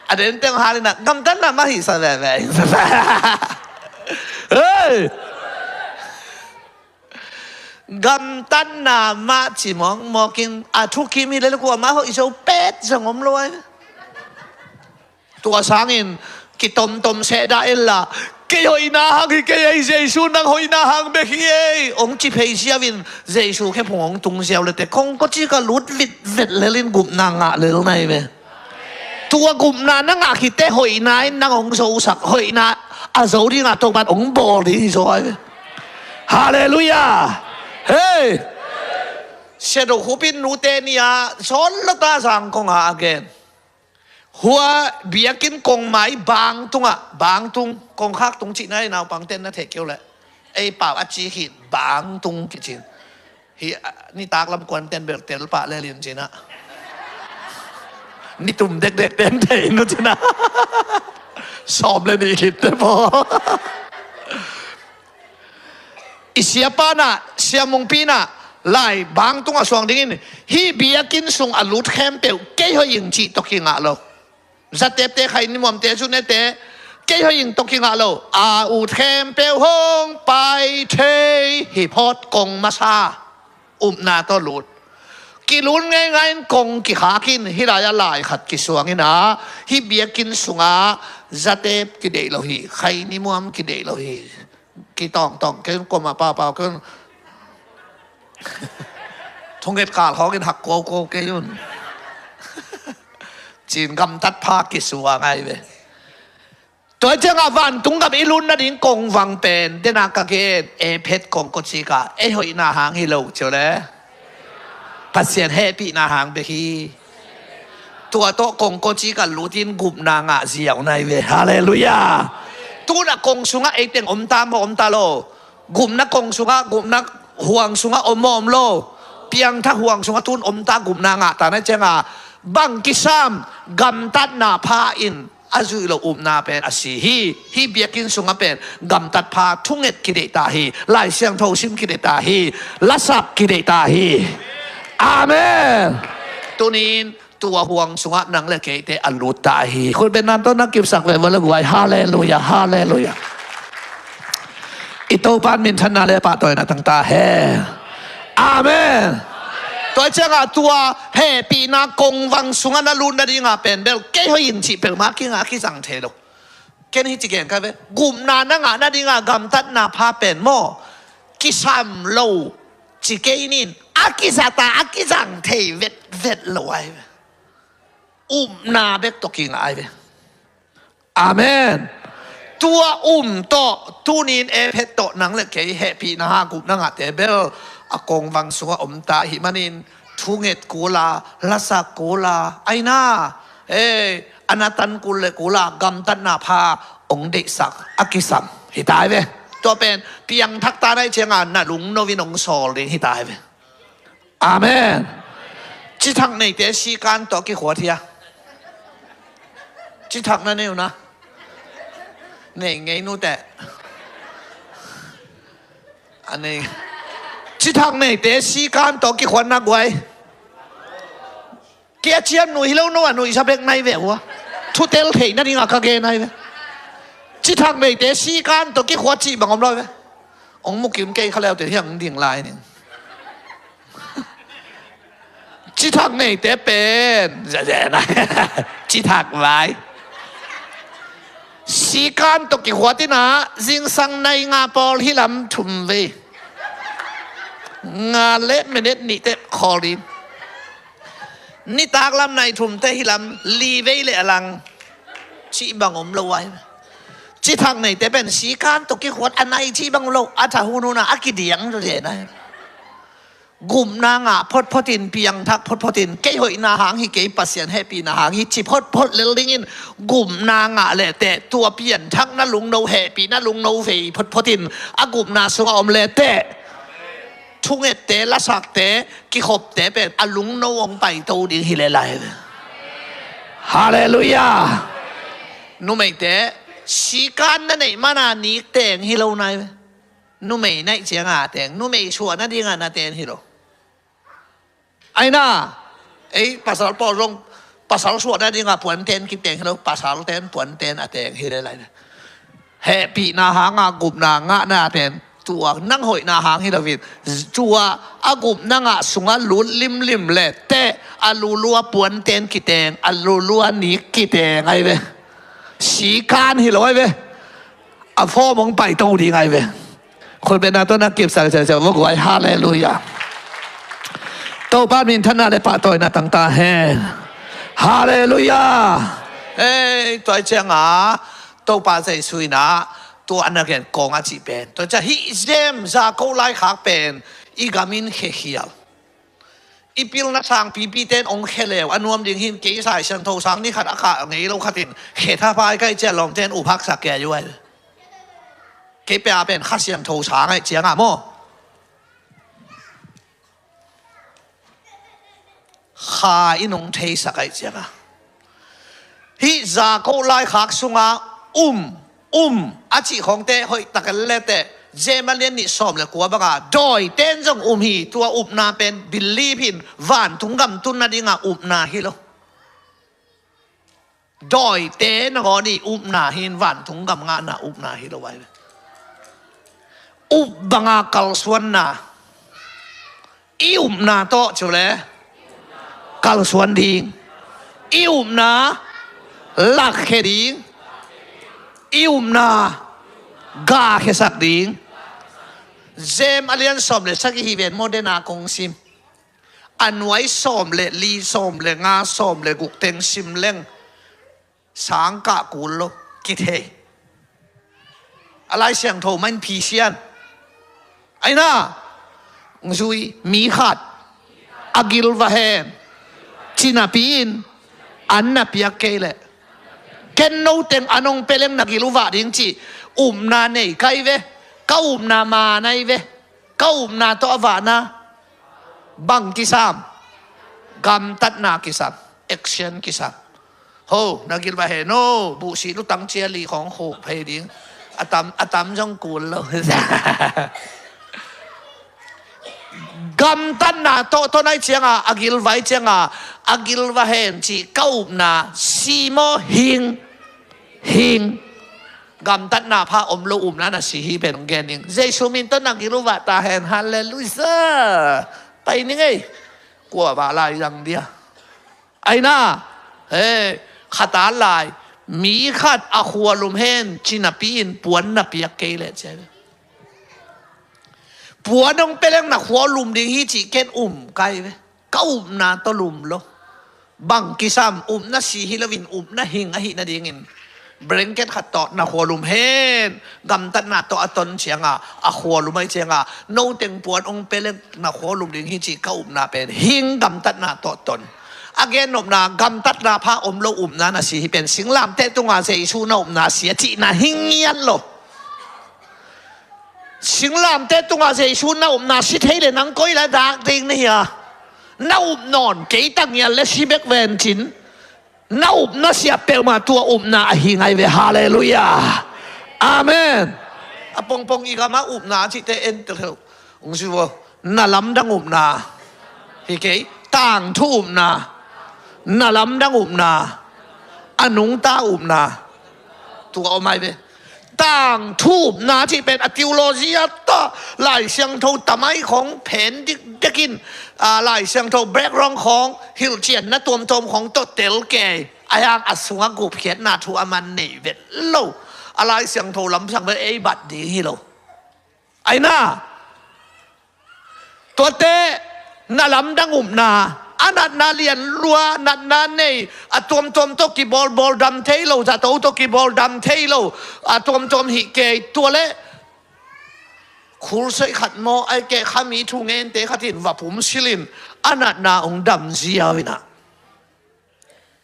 A den teng hal inah gamtatna mah hi sa ve ve ing sa sa. Hei! Gamtatna mah ci mawkmawkin a thukim hi lel kuamah hoih zo pet zong om lo ai. Tua sangin kitomtom sehdah inla kei hoihna hang hi kei ei, Jesu nang hoihna hang bek hi ei hong ci phei ziau in Jesu khephung hong tung ziau lete kongkocik a lut vitvet lelin gupna ngah lel nai ve. Tua gupna na ngah khitte hoihna in nang hong zosak, hoihna a zo dinga Topan hong bawl ding hi zaw ai ve. Halleluiah. Hei. Sia Do Khup in nute ni-a zawn lota zangkong a a gen. Hua biakinn kongmai bang tungah, bang tung, kongkhak tung cihna i naupangten na thei keu leh ei pau a ci khit bang tung kicin. Hi, nitak lam kuanten bel tel pah lelin cinah nitum dekdek ten thei nu cinah sawm le nih khitte paw. I siapa nah, siamungpi nah lai bang tungah suang dingin hih biakinn sung a lut khempeuh kei hoih ing cih tawh kingah lo. Zatepte khai nimuamte zunete Kei hoih in tawh kingah lo. A ut khempeuh hong pai thei hi phot kong masa. Upna tawh lut. Kilut ngeingai in kong kikhak in hih lai-ah lai khat kisuang in ah, hih biakinn sungah zatep kideih lo hi, khaini muam kideih lo hi. Kitawngtawng kei un, kuamah paupau kei un. Thunget kal khawngin hak kuaukuau kei un. Cin gamtat pha kisuang ai ve. Tua ciangah vantung gam i lut nading kongvang pen, dena ka gen, e phet kongkocik ah ei hoihna hang hi lo cio le. Pasian hehpihna hang bek hi. Tua tawh kongkocik ah lutin gupna ngah ziau nai ve. Halleluiah. Tuna kong sungah eiteng om ta maw, om ta lo? Gupna kong sungah, gupna huang sungah om maw, om lo? Piangthak huang sungah tun om ta, gupna ngah ta nai ciangah bang kisam? Gamtatna pha in a zuih lo upna pen a si hi. Hih biakinn sungah pen gamtat pha thunget kideih ta hi. Lai Siangtho sim kideih ta hi. Lasak kideih ta hi. Amen. Tunin tua huang sungah nang le keite a lut ta hi. Khut beng nan tawh na kipsak ve vua le guai. Halleluiah, halleluiah. I Topa in minthanna le pahtawina tang ta hen. Amen. Tua ciangah tua hehpihna kongvang sungah na lut nadingah pen bel kei hoih in cih peuhmah kingah kizang thei lo. Ken hih ci gen ka ve. Gupna na ngah nadingah gamtatna pha pen maw, kisam lo ci kei nin, a kizat a, a kizang thei vetvet lo ai ve. Upna bek tawh kingah ai ve. Amen. Tua um tawh tunin e phet tawh nang le kei hehpihna ha gupna ngahte bel a kongvang sungah om ta ahih manin thunget kul a, lasak kul a, aina, e, a na tan kul le kul a, gamtatna pha hong deihsak a kisam hi ta ai ve. Tua pen piangthak ta nai ciangah na lungno in hong sawl ding hi ta ai ve. Amen. Cithak neite sikan tawh kikhuat hia? Cithak na nei uh na. Nei ngei nute. A nei. Cithak neite sikan tawh kikhuat na guai. Kei a ciam nuih hi lo, no a nuihsa bek nai ve ua. Thutel theih nadingah ka gen nai ve. Cithak neite sikan tawh kikhuat cih bang om lo ve. Hong mukim kei kha leute hiang ding lai ning. Cithak neite pen. Cithak vai. Sikan tawh kikhuat in ah, zingsang nai nga pawl hih lam thum vei. Nga le minute nih teh khawl in. Nitak lam nai thum teh hih lam li vei le a lang. Cih bang om lo ai. Cithak neite pen sikan tawh kikhuat a nai cih bang om lo. A tha hunhun a a kidiang zaw zen ai. Gupna ngah photphot in, piangthak photphot in, kei hoihna hang hi kei, Pasian hehpihna hang hi ci photphot lel dingin gupna ngah lehteh, tua pianthakna lungno, hehpihna lungno vei photphot in a gupna sungah om lehteh, thungette, lasakte, kikhopte pen a lungno hong paito ding hi lel lai ve. Halleluiah. Numeite, sikan na neih mana nik teng hi lo nai ve. Numei naih cianga teng, numei suah nadinga na ten hi lo. Aina, ei pasal pawl zong pasal suah nadinga puanten kiteng hi lo, pasal ten puanten a teng hi le lai. Hehpihna hanga gupna ngahna pen tua nang hoihna hang hi lovin, tua a gupna ngah sungah lut limlim le teh a lulua puanten kiteng, a lulua nik kiteng ai ve. Sikan hi lo ai ve. A form hong paito ding ai ve. Khut beng nan tawh na kipsak siasia vua guai. Halleluiah. Topa minthanna le pahtawina tang ta hen. Halleluiah. Ei, tua cianga Topa Jesu in ah tua a na gen kawng a cih pen, tua ciang hih James, Jakob laikhak pen i gamin khekhial. I pilna sangpipi ten hong khe leu a nuam ding hin, kei Lai Siangtho sang ni khat a kah ngei lo khatin khe thapai kai ciah lawmten uphaksak kei a yuai. Kei pia pen Kha Siangtho sang ai cianga maw, Kha in hong theisak ai cianga. Hih Jakob laikhak sunga um, um a cih khawngte hoih tak a leteh, James a lian nih sawm le kua banga dawiten zong um hi. Tua upna pen believe in, vantung gam tun nadinga upna hi lo. Dawite nangawn i upna hi in, vantung gam ngahna upna hi lo ai ve. Up banga kalsuanna, i upna tawh cu le kalsuan ding, i upna lakkhia ding, i upna gahkhiasak ding. Jem a lian sawm le sagih hi ven maw, dena kong sim. A nuai sawm le li, sawm le nga, sawm le guk teng sim leng sangkah kul lo kithei. A Lai Siangtho mah in phisian. Aina, zui mi khat a gilvah hen ci napi in an na piak kei leh, ken no teng an hong pia leng na gilvah ding cih upna nei kai ve. Ka upna man ai ve. Ka upna tawh a vahna bang kisam? Gamtatna kisam. Action kisam. Ho, na gilvah hen o, buhsih lutang cia li khawng khuk phei ding. A tam, a tam zong kul lo. Gamtatna tawh, tawh nai cianga a gilvah cianga, a gilvah hen cih ka upna si maw, hing? Hing. Gamtatna pha om lo upna na si hi pen hong gen ding. Jesu min tawh na gilvah ta hen. Halleluiah. Pai ni ngei. Kua vah lai zang dia. Aina, he, khat a lai, mi khat a khua lum hen ci napi in puan na piak kei leh ci ai ve. Puan hong pia leng na khua lum ding hi cih ken um kai ve. Ka upna tawh lum lo. Bang kisam? Upna si hi loin upna hing ahih nadingin blanket khat tawh na khua lum hen, gamtatna tawh a ton cianga, a khua lum ai cianga, no teng puan hong pia leng na khua lum ding hi cih ka upna pen hing, gamtatna tawh ton. A gennopna, gamtatna pha om lo upna na si hi pen singlamteh tunga Jesu na upna si a cihna hing ngiat lo. Singlamteh tungah Jesu na upna si thei le nang koi la dak ding na hia? Na up nawn kei ta ngial le si bek ven cin. Na upna siah peuhmah tua upna a hi ngai ve. Halleluiah. Amen. A pongpong i gamah upna cihte en tel heuh. Ung si vo. Na lamdang upna hi kei. Tangthu upna. Na lamdang upna. A nungta upna. Tua om ai ve. Tangthu upna cih pen a theology a tawh Lai Siangtho tamai khawng phen dikdekin, a, Lai Siangtho background khawng hilhcianna tuamtuam khawng tawh tel kei. A hiang a sungah gupkhiatna thu a man nei vet lo. A Lai Siangtho lamsang vet ei bat ding hi lo. Aina, tuate na lamdang upna, a natna lian lua, natna nei, a tuamtuam tawh kibawlbawl dam thei lo, zato tawh kibawldam thei lo, a tuamtuam hih kei, tua le khulsoih khat maw, ai kei khami thu ngente khat in va pum silin, a natna hong dam ziau inah.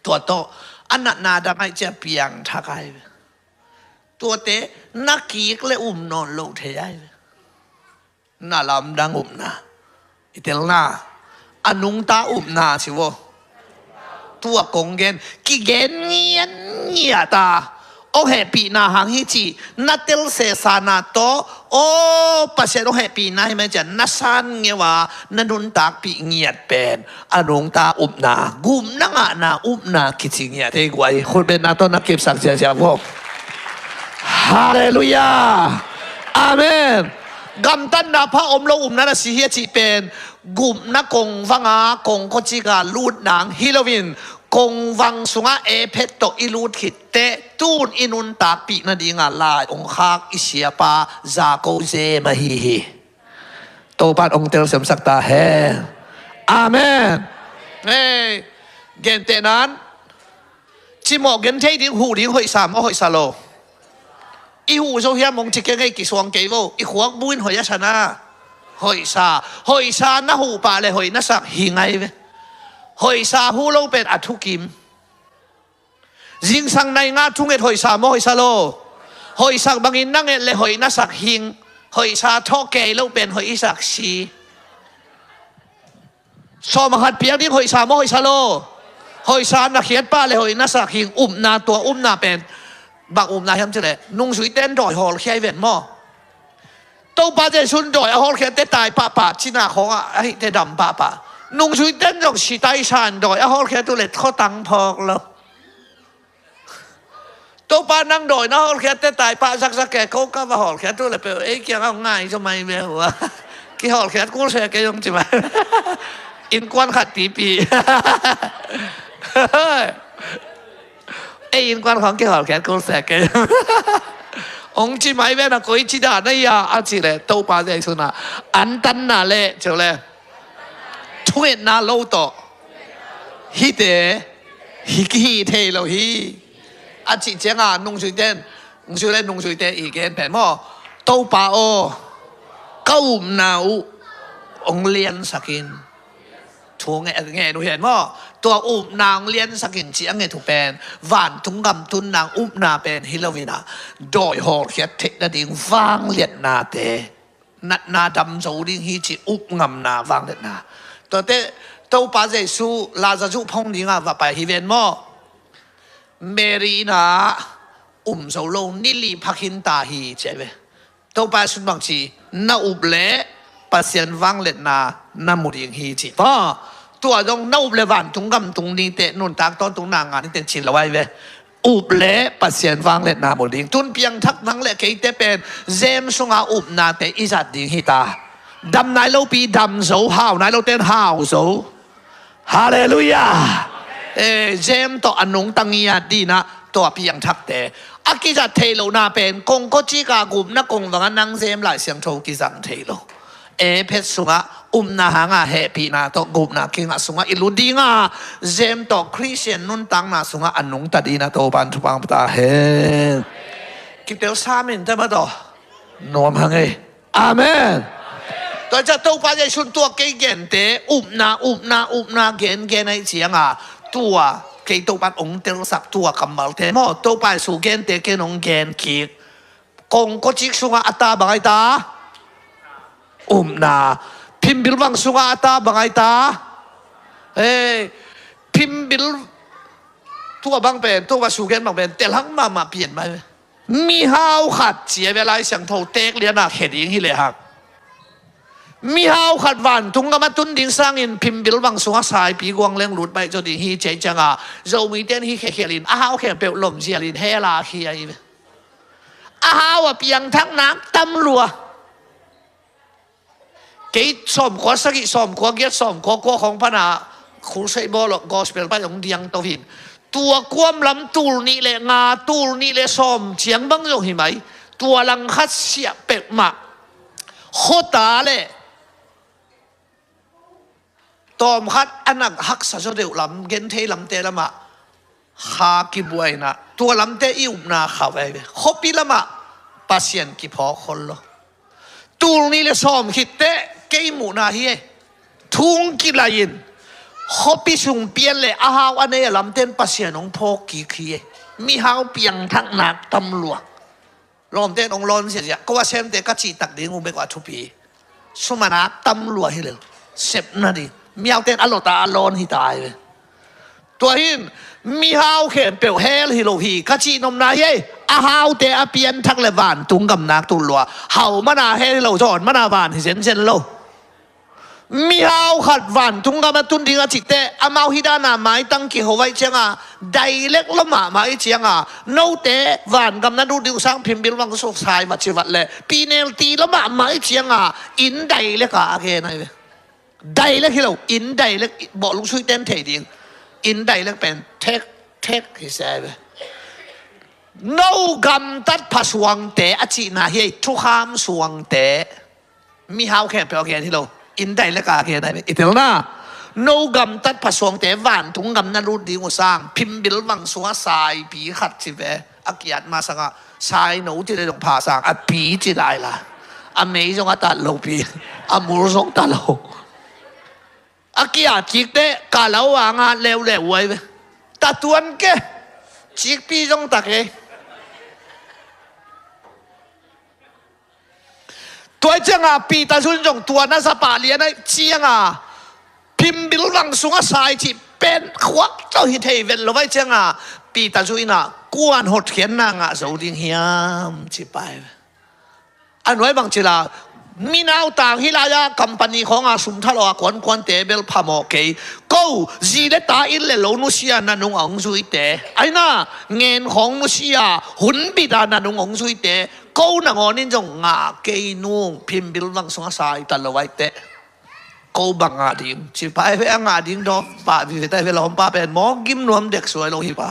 Tua tawh, a natna dang ai cia piangthak ai ve. Tuate, na kik le um nawn lo thei ai ve. Na lamdang upna. I telna. A nungta upna si vo. Tua kong gen. Kigen ngian ngiat a. Hong hehpihna hang hi ci. Na tel sesana tawh. Aw, Pasian hong hehpihna hi mai cian. Na san ngeu a. Na nuntakpih ngiat pen. A nungta upna, gupna ngahna upna kici ngiat thei guai. Khutbetna tawh na kipsak ziazia vo. Halleluiah. Amen. Gamtatna pha om lo upna na si hi a cih pen gupna kongvanga kongkawcika lut nang hi loin kongvang sungah ephet tawh i lut khit teh tun i nuntakpih nadinga lai ong khak i siapa Jakob zem ahi hi. Topan ong telsiamsak ta hen. Amen. Hei, gentehnan cimawh gen thei ding, huh ding hoihsa maw hoihsa lo? I huh zo hiam ong ci kei ngei, kisuang kei vo. I khuak bu in hoih a sana. Hoihsa. Hoihsa na huh pah le hoih na sak hi ngai ve. Hoihsa huh lo pen a thukim. Zingsang nai nga thunget hoihsa maw hoihsa lo? Hoihsak bangin na nget le hoih na sak hing. Hoihsa thawh kei lo pen hoih i sak si. Sawm a khat piak ding hoihsa maw hoihsa lo? Hoihsa na khiat pah le hoih na sak hing. Upna, tua upna pen bang upna hiam cih le nungzuite in dawi hawlkhia i ven maw? Topa Jesu in dawi a hawlkhiatte tai pahpah, cina khawngah ahihte dam pahpah. Nungzuite in zong si taisan dawi a hawlkhiat uh le khuatang phawk lo. Topa nang dawina hawlkhiatte tai pah zakzak e, ko ka va hawlkhiat uh le peuh ei kiangah hong ngai zaw mai ve uh a. Kihawlkhiat kul se kei hong ci mai. Innkuan khat tipi. Ei innkuan khawng kihawlkhiat kul se kei. Hong ci mai ve na, koici dan a hia a cih leh Topa Jesu in ah antanna le cih leh thungetna lo tawh hihte hi kihi thei lo hi. A cih ciangah nungzuite in, nungzui le nungzuite i gen pen maw, Topa aw, ka upna uh hong liansak in. Thu nge-, ngen uh hian maw, tua upna hong liansak in cih a nget uh pen vantung gam tun nang upna pen hi lo in ah, dawi hawlkhiat theih nading vangliatnate, natna dam zo ding hi cih upngamna vangliatna. Tuate Topa Jesu Lazarus phong dingah va pai hi ven maw, Mary in ah um zo lo, ni li pha khin ta hi ci a ve. Topa Jesu in bang ci, na up leh Pasian vangliatna na mu ding hi ci. Tua, tua zong na up leh vantung gam tung ding teh, nuntak tawntung na ngah ding teh ci lo ai ve. Up leh Pasian vangliatna mu ding. Tun piangthak nang le keite pen James sunga upnate i zat ding hi ta. Dam nai lopi dam zo, hau nai lote in hau zo. Halleluiah. Eh, James tawh a nungta ngiat ding in ah tua piangthakte a kizat theih lohna pen kongkawcik a gupna kong vangah nang James Lai Siangtho kizang thei lo. Efesa sungah upna hanga hehpihna tawh gupna kingah sungah i lut ding a, James tawh Khristian nuntakna sungah a nungta ding in ah Topa in thupha hong pia ta hen. Kitel sam in teh maw, tawh nuam hang ei. Amen. Tua ciang Topa Jesu in tua kei gente upna, upna, upna gen gen ahih ciangin, tua kei Topa in hong telsak tua kammalte maw, Topa Jesu gente kei in hong gen kik. Kongkawcik sungah a ta bang a hi ta? Upna. Phimbil vang sungah a ta bang a hi ta? Hei, phimbil tua bang pen, Topa Jesu gen bang pen telhang mahmah pian mai. Mihau khat ci a ve, Lai Siangtho teek lian a khia ding hi leh hang. Mihau khat vantung gam a tun ding sangin phimbil vang sungah saipi guang leng lut baih zaw ding hi ci ahih ciangin, Zomite in hih khekhialin a hau khempeuh lomzialin hell a khia hi ve. A hau a piangthak nak tam lua. Kei sawmkua sagih, sawmkua giat, sawmkua kua khawng pana crusade bawl aw, gospel pan hong diang to hi in. Tua kuam lam tul nih le nga, tul nih le sawm ciang bang zong hi mai. Tua langkhat siah peuhmah. Khuata le tawmkhat a na haksa zaw deuh lam, genthei lamte lamah kha kibuaina, tua lamte i upna khauh ahi ve. Khuapi lamah Pasian kiphawk khol lo. Tul nih le sawm khit teh kei muhna hi e. Thu hong kilai in khuapi sung pian le a hau a nei a lamte in Pasian hong phawk kik hi e. Mihau piangthak nak tam lua. Lawmte in hong lawn ziahziah. Ko a semte ka cihtak ding uh bek uh a thupi. Sum a nak tam lua hi lo. Sep nading. Mihaute in a lawta a lawn hi ta hi ve. Tua hi in mihau khempeuh hell hi lo hi. Ka cih nopna hi ei. A haute a pianthak le vantung gam nak tul lua. Hau mana hell hi lo, zawn mana van hi zenzen lo. Mihau khat vantung gam a tun ding a cih teh, amau hih dana maitang kiho ahih ciangin, direct lua mahmah ahih ciangin, note vangam na lut ding uh sang phimbil vang suk sai va ci vat leh, penalty lua mahmah ahih ciangin, indirect a a gen ahi ve. Direct hi lo, indirect, bawh lungsuite in thei ding. Indirect pen thek, thek hi se ahi ve. No gamtat pha suangte a cihna hi ei, thukham suangte. Mihau khempeuh a gen hi lo. Indirect a gen ahi ve. I telna. No gamtat pha suangte vantung gam na lut ding uh sang. Phimbil vang sungah saipi khat ci ve. A kiat ma sangah. Sai no ci le zong pha sang. A pi ci lai la. A mei zong a tat lo pi. A mul zong tat lo. A kiat kik teh ka lo a ngat leuleu uh ahi ve. Tatuan ke. Cikpi zong tak e. Tua ciangin Peter zun zong tua na zapa lian ahih ciangin phimbil vang sungah sai cih pen khuak tawh hi thei vet lo ahih ciangin Peter zun in ah kuan hotkhiatna ngah zo ding hiam ci pai. A nuai bang ci la minautang hih lai-a company khawngah sum thalawh a kuankuante bel phamawh kei. Ko, zi le ta, inn le lo nusia na nung a hong zuite, aina, ngen khawng nusia, hun bit a na nung hong zuite, ko nangawn in zong ngah kei nung, phimbil vang sung a sai ta lo aite. Ko bang ngah ding, ci pa ai ve, a ngah ding dawh pa vive ta ai ve, lawmpa pen mawk gim nuam dek suai lo hi pa.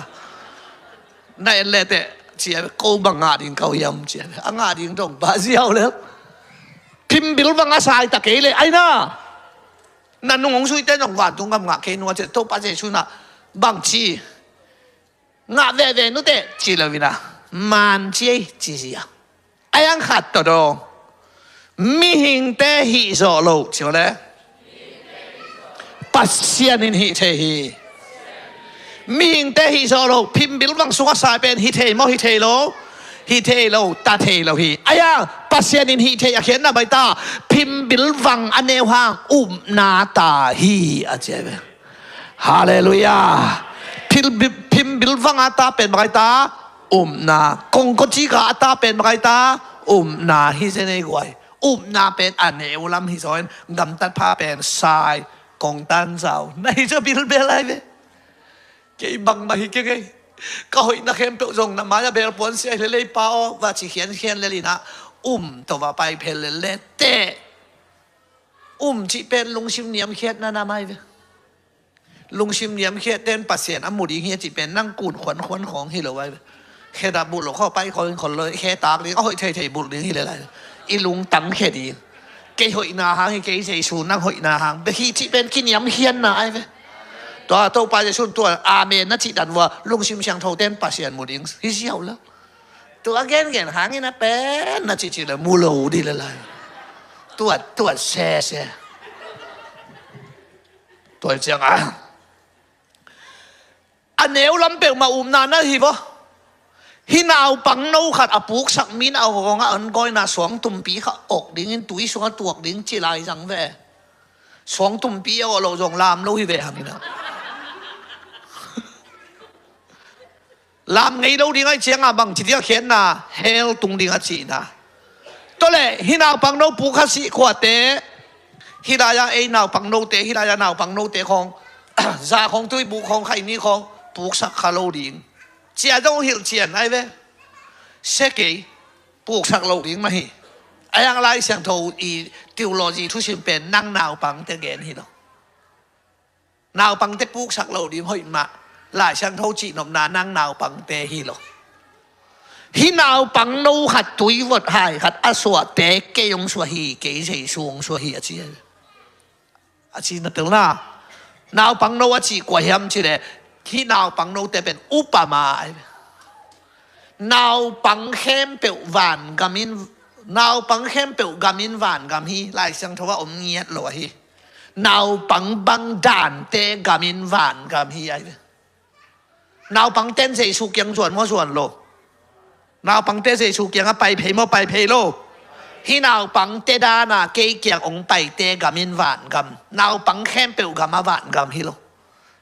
Na en le teh, ci ai ve, ko bang ngah ding kau hiam, ci ai ve, a ngah ding dong pa ziau le. Phimbil vang a sai ta kei le, aina. Na nung hong zuite zong vantung gam ngah kei nung a ci, Topa Jesu na bang ci. Ngah veve nuteh ci lo ina, man ci ei ci zia. A iang khat tawh dong, mihingte hih zawh loh ci le, Pasian in hih thei hi. Mihingte hih zawh loh, phimbil vang sung a sai pen hih thei maw, hih thei lo? Hih thei lo, ta thei lo hi. A iang Pasian in hih thei a khiatna bai ta, phimbil vang a neu hang upna ta hi a ci ai ve. Halleluiah. Phimbil, phimbil vang a ta pen bang ai ta, upna. Kongkocik a ta pen bang ai ta, upna hi zen ei guai. Upna pen a neu lam hi zaw in, gamtat pha pen sai, kongtan zau na hi zaw bilbel ai ve. Kei bangmah hi keng ei. Ka hoihna khempeuh zong na mai a bel puan sia hi le lei pa aw, va ci khiankhian le lina, um tawh va pai phel le le teh. Um cih pen lungsim niamkhiatna na mai ve. Lungsim niamkhiat ten Pasian a mu ding hi a cih pen nang kun khuankhuan khawng hi lo ai ve. Khe dah bulh lo khawng pai khawng in khol lo, khe tak ding, a hoih theithei bulh ding hi le lai. I lungtang khe ding. Kei hoihna hang hi, kei Jesu nang hoihna hang bek hi cih pen kiniamkhiatna ai ve. Tua Topa Jesu tua amen na cih dan vua lungsim siangtho ten Pasian mu ding hi ziau lo. Tua gengen hangin a pen na cihcih le mu lo dih le lai. Tuat, tuat sese. Tua ciang a, a neu lam peuhmah upna na hi vaw. Hih naupang no khat a puksak mi in a hawngah an gawina suang tumpi kha awk dingin tui sungah tuak ding ci lai zang ve. Suang tumpi a awh loh zong lam lo hi ve hangin a. Lam ngei lo ding ai cianga bang ci ding a khiatna, hell tung ding a cihna. Tua le hih naupang no pukha sih khuate, hih lai-a ei naupang note, hih lai-a naupang note khawng, za khawng, tuibuk khawng, khaini khawng puksak kha lo ding. Cia zong hilh cian ai ve. Se kei, puksak lo ding mah hi. A iang Lai Siangtho i theology thusim pen nang naupangte gen hi lo. Naupangte puksak lo ding hoih mah. Lai Siangtho cihnopna nang naupangte hi lo. Hih naupang no khat tuivot hai khat a suahte kei hong suah hi, kei Jesu hong suah hi a ci. A ci na telna. Naupang no a cih kua hiam ci le, hih naupang note pen upama ai. Naupang khempeuh van gamin, naupang khempeuh gamin van gam hi, Lai Siangtho ah om ngiat lo ahi. Naupang bang dante gamin van gam hi ai ve. Naupang ten Jesu kiang zuan maw zuan lo? Naupangte Jesu kiangah pai phei maw pai phei lo? Hih naupangte dana kei kiang hong paite gamin van gam. Naupang khempeuh gama van gam hi lo.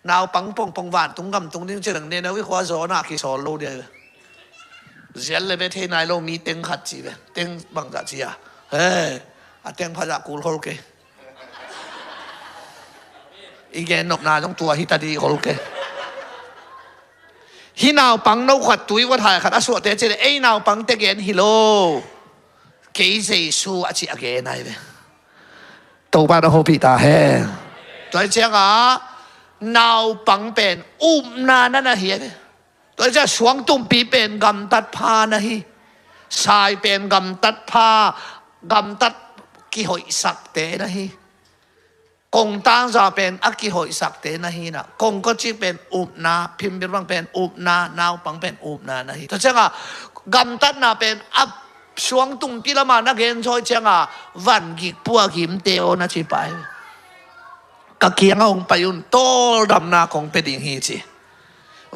Naupang pongpong vantung gam tung ding ci leng Nineveh khua zawn a kisawl lo dia. Zial le ve thei nai lo mi teng khat ci ve. Teng bangzah ci a. He, a teng phazah kul khol kei. I gen nopna zong tua hi ta dih khol kei. Hih naupang no khat tui vot hai khat a suahte ci le ei naupangte gen hi lo. Kei Jesu a ci a gen ai ve. Topa na hopih ta hen. Tua hi cianga naupang pen upna na na hi ai ve. Tua hi cianga suang tumpi pen gamtat pha na hi. Sai pen gamtat pha, gamtat kihoihsakte na hi. Kongtangza pen a kihoihsakte na hi na. Kongkocik pen upna, phimbil bang pen upna, naupang pen upna na hi. Tua cianga gamtatna pen a suang tumpi lama na gen zaw hi cianga van gik pua gimte aw na ci pai. Ka kianga hong pai un, tawldamna kong pia ding hi ci.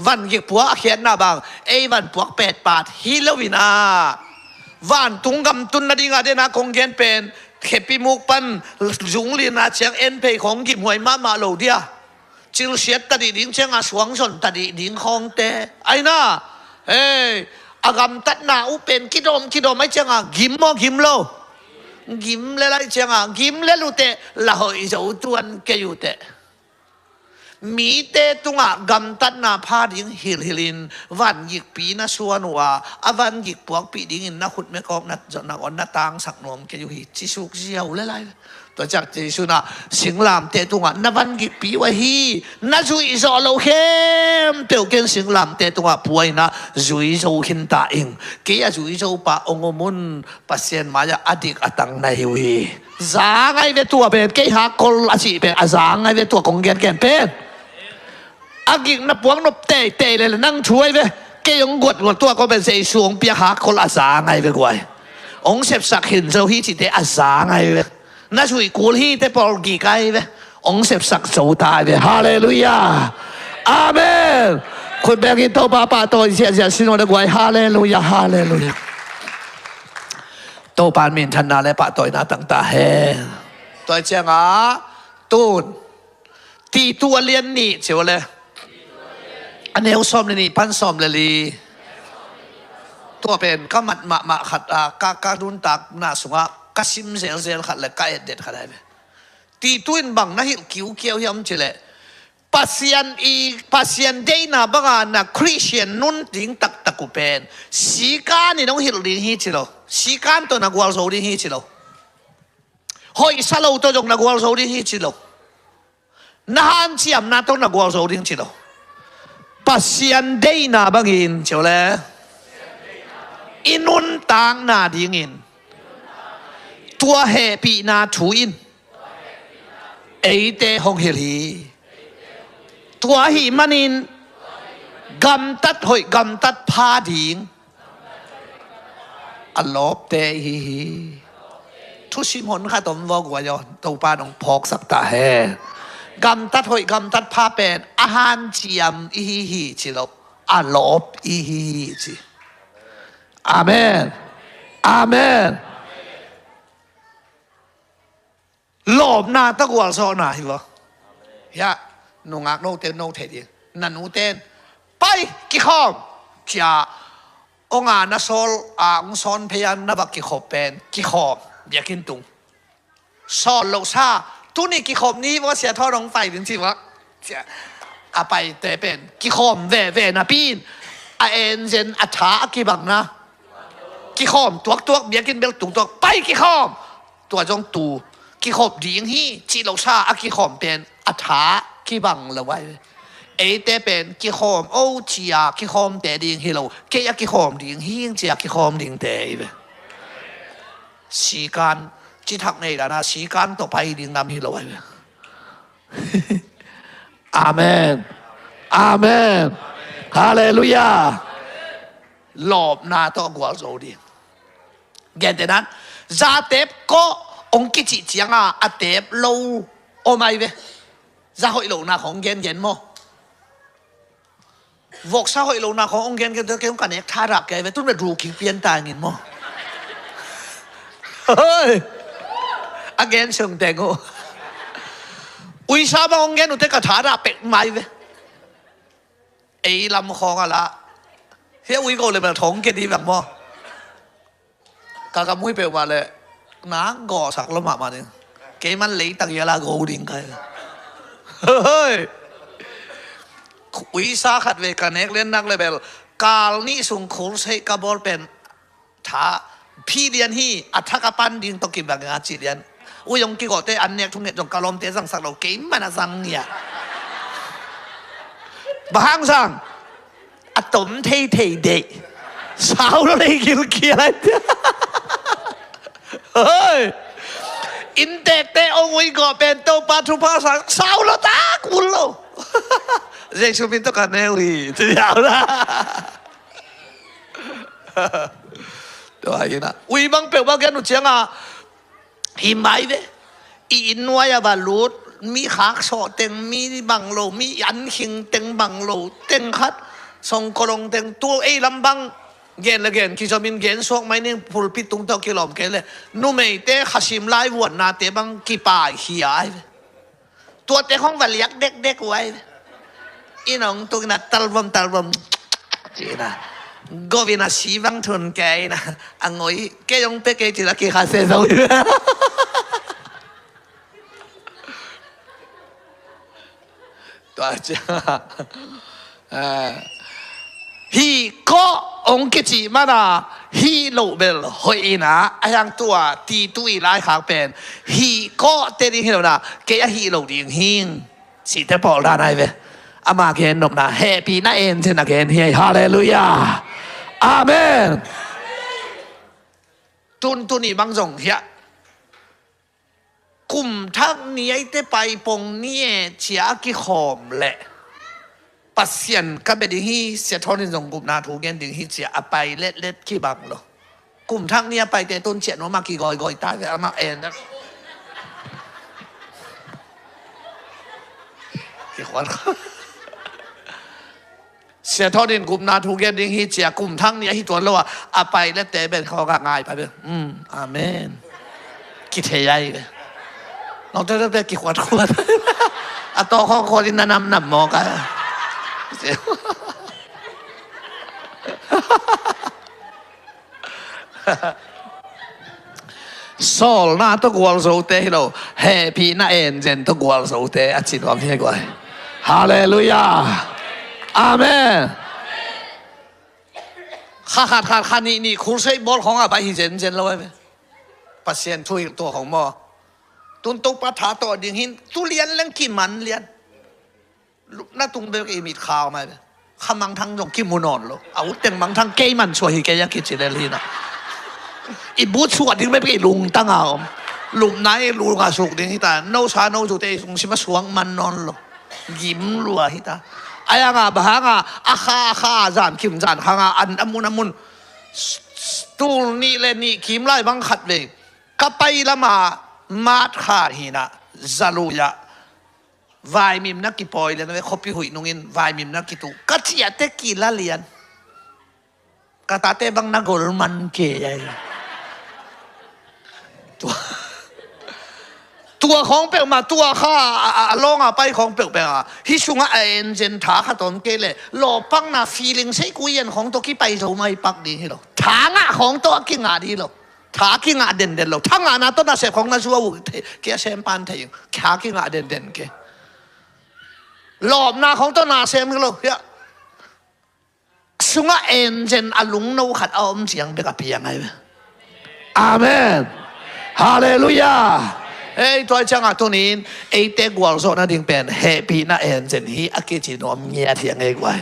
Van gik pua a khiatna bang ei van puak petpat hi lo ina. Vantung gam tun nadinga dena kong gen pen khepi muk pan zunglina ciang en phei khawng gimhuai mahmah lo dia. Cilsiat tadih ding cianga suangzon tadih ding khawngte aina. Hei, a gamtatna uh pen kidawm kidawm ai cianga gim maw gim lo? Gim le lai cianga gim le luteh la hoih zo tuan kei uteh. Mite tungah gamtatna pha ding hilhhilhin vangikpi na suan uh a, a vangik puakpih dingin na khutmekawk na, na on na tangsak nuam kei uh hi, ci suk ziau le lai. Tua ciang Jesu in ah singlamteh tungah na vangikpi uh ahi, na zuih zawh loh khempeuh ken singlamteh tungah pua in ah zui zo khinta ing. Kei a zui zo pa hong om un, Pasian mai-ah a dik a tang na hi uh hi. Za ngai ve tua pen, kei hakkol a cih pen a za ngai ve tua kong gengen pen. A gik na puak nop teitei leh nang thu ai ve. Kei hong guatguat tua kong pen Jesu hong piak hakkol a za ngai ve guai. Hong sepsak khin zo hi cihte a za ngai ve. Na zuih kul hite pawl gik ai ve. Hong sepsak zo ta ai ve. Halleluiah. Amen. Khut bengin Topa pahtawi ziahziah sin aw le guai. Halleluiah. Halleluiah. Topa minthanna le pahtawina tang ta hen. Tua ciangah tun Titu a lian nih ci uh le, a neu sawm le nih pan sawm le li. Tua pen ka mat mahmah khat a, ka, ka nuntakna sungah ka sim zelzel khat le ka etdet khat ai ve. Titu in bang na hilh kiukiau hiam ci leh, Pasian i, Pasian deihna banga na Khristian nun ding taktak uh pen sikan in hong hilh ding hi ci lo. Sikan tawh na gualzo ding hi ci lo. Hoihsa lo tawh zong na gualzo ding hi ci lo. Na hanciamna tawh na gualzo ding ci lo. Pasian deihna bangin ci uh le, i nuntakna dingin tua hehpihna thu in eite hong hilh hi. Tua ahih manin gamtat hoih gamtat pha ding a lawpte i hi hi. Thusim hon khat om vua guai aw, Topa in hong phawksak ta hen. Gamtat hoih gamtat pha pen a hanciam i hi hi ci lo, a lawp i hi hi ci. Amen. Amen. Lawpna tawh gualzawhna hi lo. Hiah nungak note no thei ding. Na nute in pai kikhawm cia hong a na sawl a hong sawn phei a na va kikhop pen kikhawm biakinn tung. Sawl loh sa tuni kikhop ni hi vua, Sia Thawn hong pai ding ci vua. Cia a paite pen kikhawm veve napi in a enzen a tha a kibangna kikhawm tuaktuak biakinn bel tung tuak pai kikhawm. Tua zong tu kikhop ding hi cih lo sa a kikhawm pen a tha kibang lo ai ve. Eite pen kikhawm o cia kikhawmte ding hi lo, kei a kikhawm ding hi cia kikhawm dingte hi ve. Sikan cithak nei dana sikan tawh pai ding nam hi lo ai ve. Amen. Amen. Halleluiah. Lawpna tawh gualzo ding. Gentehnan za tep kawh hong kicih cianga a tep lo om ai ve. Za hoih lohna khong gengen maw? Voksa hoih lohna khong hong gengen tawh kei hong ka nek thadah kei ve, tun ve du kik pian ta ngin maw? Hoi. A gen sung teng uh. Uisa bang hong gen uh te ka thadah pek mai ve. Ei lam khawng a la hia ui ko le bel thong ke di bek maw? Ka ka mui peuh mah le nak gawhsak lo mahmah ding. Kei man leitak ia la go ding kai. Hoi. Uisa khat ve ka nek lian nak le bel kal nih sung khul seih ka bawl pen tha phi lian hi, a thak a pan ding tawh kibang a ci lian. Ui hong kigawhte an nek thunget zong ka lawmte zangsak lo, kei man a zang nia. Bang hang zang a tom theithei deih. Sau lo lei gilkial ai tia. Hoi. Inntekte hong ui gawh pen Topa thupha sang sau lo ta kul lo. Jesu min tawh ka neu hi. Ci diau la. Tua hi na ui bang peuh bang gen uh cianga hi mai ve. I inn nuai a va lut mi khak sawh teng, mi bang lo, mi an khing teng bang lo teng khat songkolong teng tu ei lam bang gen le gen kizomin gen suak mai ning pulpit tung tawh kilawm kei le numeite khasim lai vuannate bang kipai hi ai ve. Tuate khong va liak dekdek uai. Ina hong tuk ina talvom talvom. Cina govina sivang thun kei ina a ngoi kei hong pe kei cila kikha se zo. Tua ciang, eh, hih kawh hong kicih mana hih loh bel hoih ina, a hiang tua Titu i laikhak pen hih kawh te ding hi lo na, kei a hih loh ding hing. Site pawl dan ai ve. Ama gen nopna hehpihna en cin a gen hi. Halleluiah. Amen. Tuntun i bang zong hiah kum thak ni aite paipong ni e cia a kikhawm leh Pasian ka bia ding hi, Sia Thawnin zong gupna thu gen ding hi cia a pai letlet kibang lo. Kum thak ni a paite tun ciah nuam a kigawigoi ta ve amah en. Kikhuan. Sia Thawnin gupna thu gen ding hi cia kum thak ni ahi tuan lo a, a pai lette ben khawng a ngai pa ben. Um, amen. Kithei ai ve. Nong tete kikhuatkhuat. A tawh khawng khuatin na namnam mawk a. Sawlna tawh gualzote hi lo, hehpihna enzen tawh gualzote a ci nuam hi guai. Halleluiah. Amen. Kha khat khat kha nih nih khulsei bawl khawng a bai hi zenzen lo ai ve. Pasian thu hilh tua khawng maw. Tun Topa tha tawh ding hin tu lian leng kiman lian. Lupna tung bek i mit kha om ai ve. Kha mangthang zong kimu nawn lo. A ut teng mangthang kei man suah hi kei a kici lel hi na. I but suah ding bek i lungtang a om. Lupna i lung a suk ding hi ta. No sa no zute i sung sim a suang man nawn lo. Gim lua hi ta. A yang a ba hang a a kha a kha a zan kim zan khang a an a mun a mun. Tul nih le nih kim lai bang khat ve. Ka pai lama mat kha hi na. Zalui a vaimim na kipawi lian a ve, khuapi huih nungin vaimim na kitu. Ka ciahte kila lian. Ka tate bang na gol man ke ai. Tua, tua khawng peuhmah, tua kha a, a, a lawng a pai khawng peuhpeuh a. Hih sungah a enzen tha kha tawm kei le lawpangna feeling sei kui en khawng tawh kipai zo mai pak ding hi lo. Tha ngah khawng tawh a kingah ding hi lo. Tha kingah denden lo. Tha ngahna tawh nasep khawng na zuau uh thei. Kia sem pan thei. Tha kingah denden ke. Lawpna khawng tawh nasem hi lo. Hiah. Sungah enzen a lungno khat a om ciang bek a piang ai ve. Amen. Halleluiah. Ei, tua ciangah tunin eite gualzawhna ding pen hehpihna enzen hi a kici nuam ngiat hi a ngei guai.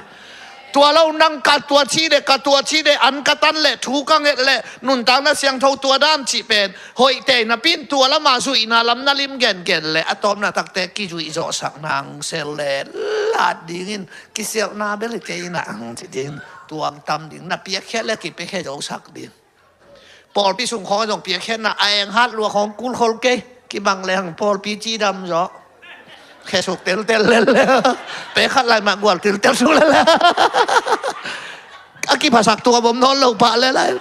Tua lo nang ka tua ci de, ka tua ci de, an ka tan le, thu ka nget le, nuntakna siangtho tua dan cih pen hoih tei napin tua lama zuihna lam na lim gengen le a tawpna takte kizuih zawhsak nang sel le lat dingin kisialhna bel hi kei na ang ci ding, tuang tam ding, na piakkhiat le kipiakkhiat zosak ding. Pawlpi sung khawng zong piakkhiatna a eng hat lua khawng kulkhol kei. Kibang lehang pawlpi cidam zaw. Khesuk teltel lel le. Pe khat lai mah gual teltel suk lel le. A kiphasak tua bom nawn lo pah lel lai.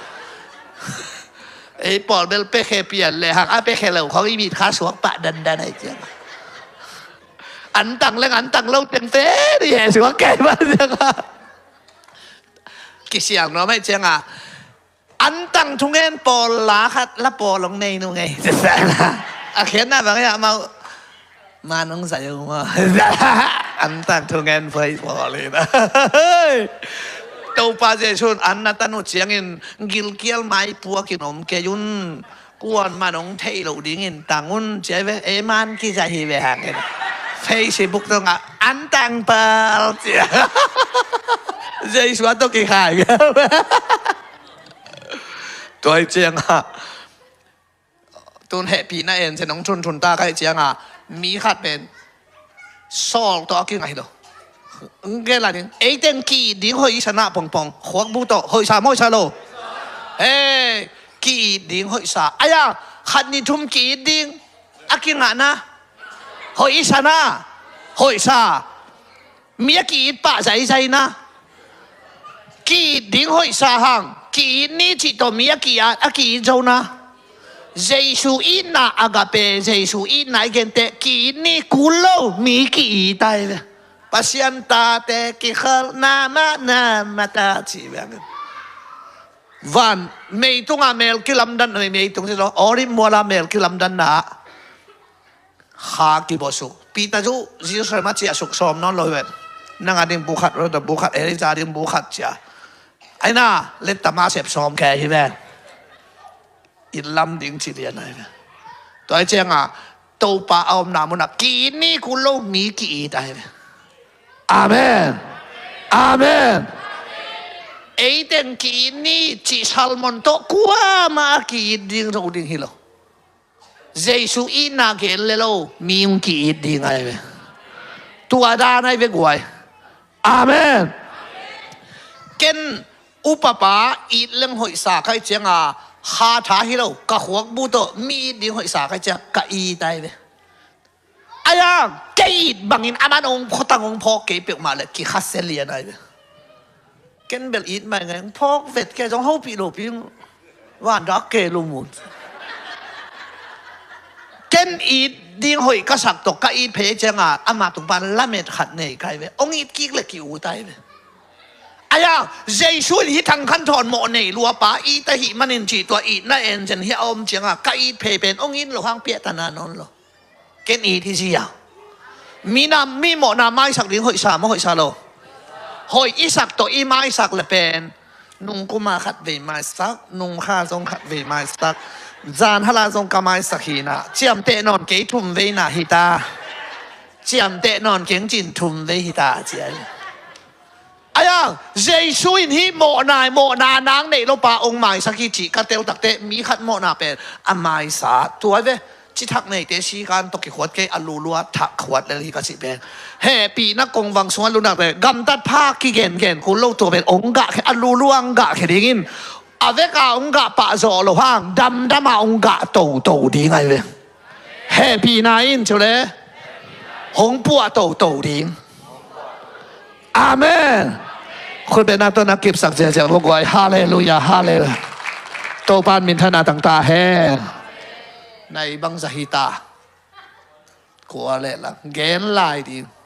Ei pawl bel pe khe pian lehang a pe khe lo khawng i mit kha suak pah dandan ai ciang. Antang leng antang lo tengte di he suak kei mah ciang. Kisiang nuam ai ciang a. Antang thungen pawl la khat la pawl hong nei nu ngei. A khiatna bang hiah mau. Man hong zai uh maw. Antang thungen phai pawl hi na. Topa Jesuh an na tan uh ciangin gilkial mai puakin om kei un. Kuan man hong thei lo dingin tang un cia ve. Ei man kizai hi ve hangin. Facebook tungah antang pal cia. Jesuh a tawh kikhai. Tua hi ciangah tun hehpihna en cia nong thunthun ta ka hih ciangah mi khat pen sawl tawh a kingaih lo. Nge la ding eiteng ki-it ding hoih i sanah pongpong khuakbu tawh hoihsa mawihsa lo. Hei, ki-it ding hoihsa. Aya, khat ni thum ki-it ding a kingahna hoih i sanah hoihsa. Mi a ki-it pah zaizai na. Ki-it ding hoihsa hang. Ki-it ni cih tawh mi a ki-at a ki-it zo na. Jesu itna agape, Jesu itna i gente ki-it ni kul lo mi ki-it ai ve. Pasian tate kikhalhna mah na mata ci ve angin. Van meitunga mel kilamdan, meitung si lo, Olive muala mel kilamdanna. Kha kibaw suk. Peter cu Jerusalem ah ciah suk sawm nawn lo hi ve. Nang a ding bu khat, Reuben bu khat, Elijah a ding bu khat cia. Aina, let tama sep sawm khe hi ve. It lam ding ci lian ahi ve. Tua hi cianga Topa a omna munah ki-it ni kul lo mi ki-it ahi ve. Amen. Amen. Eiteng ki-it ni cih sermon tawh kuamah a ki-it ding zo ding hi lo. Jesu itna gen le lo mi hong ki-it ding ahi ve. Tua dan ahi ve guai. Amen. Ken upapa it leng hoihsa ka hih cianga kha tha hi lo, ka khuakbu tawh mi it ding hoihsa ka hih cianga ka it ahi ve. Aia, kei it bangin aman hong phawtang hong phawk kei peuhmah le kikhasia lian ahi ve. Ken bel it mai ngai, phawk vet kei zong hopih lopi, vandak kei lo mun. Ken it ding hoih ka sak tawh ka it phei cianga ama tung pan lamet khat nei kai ve. Hong it kik le ki-ut ai ve. Aia, Jesu in hih thangkhan thawn mawh nei luapa it ahih manin cih tua itna engine hih a om cianga ka it phei pen hong it loh hang piahtana nawn lo. Ken it hi zia. Mi na, mi mawhna maisak ding hoihsa maw hoihsa lo? Hoih i sak tawh i maisak le pen nungkuma khat vei maisak, nungkha zong khat vei maisak, zan hala zong ka maisak hina, ciamteh nawn kei thum veina hita. Ciamteh nawn keng cin thum vei hita cia hi. Aia, Jesu in hih mawhna, mawhna nang neih lopa hong maisak hi cih ka tel takte mi khat mawhna pen a maisa tua ve. Cithak neite sikan tawh kikhuat kei a lulua thak khuat lel hi ka cih pen. Hehpihna kongvang sungah lunak le gamtat pha kigengen kul lo tua pen hong gah khe a lulua hong gah khe dingin a veka hong gah pah zawh lo hang damdama hong gah toto ding ahi ve. Hehpihna in cu le hong puah toto ding. Amen. Khutbetna tawh na kipsak ziahziah vok guai. Halleluia, halleluia. Topan minthana tangta hen. Nai bangza hita. Kua le lang gen lai ding.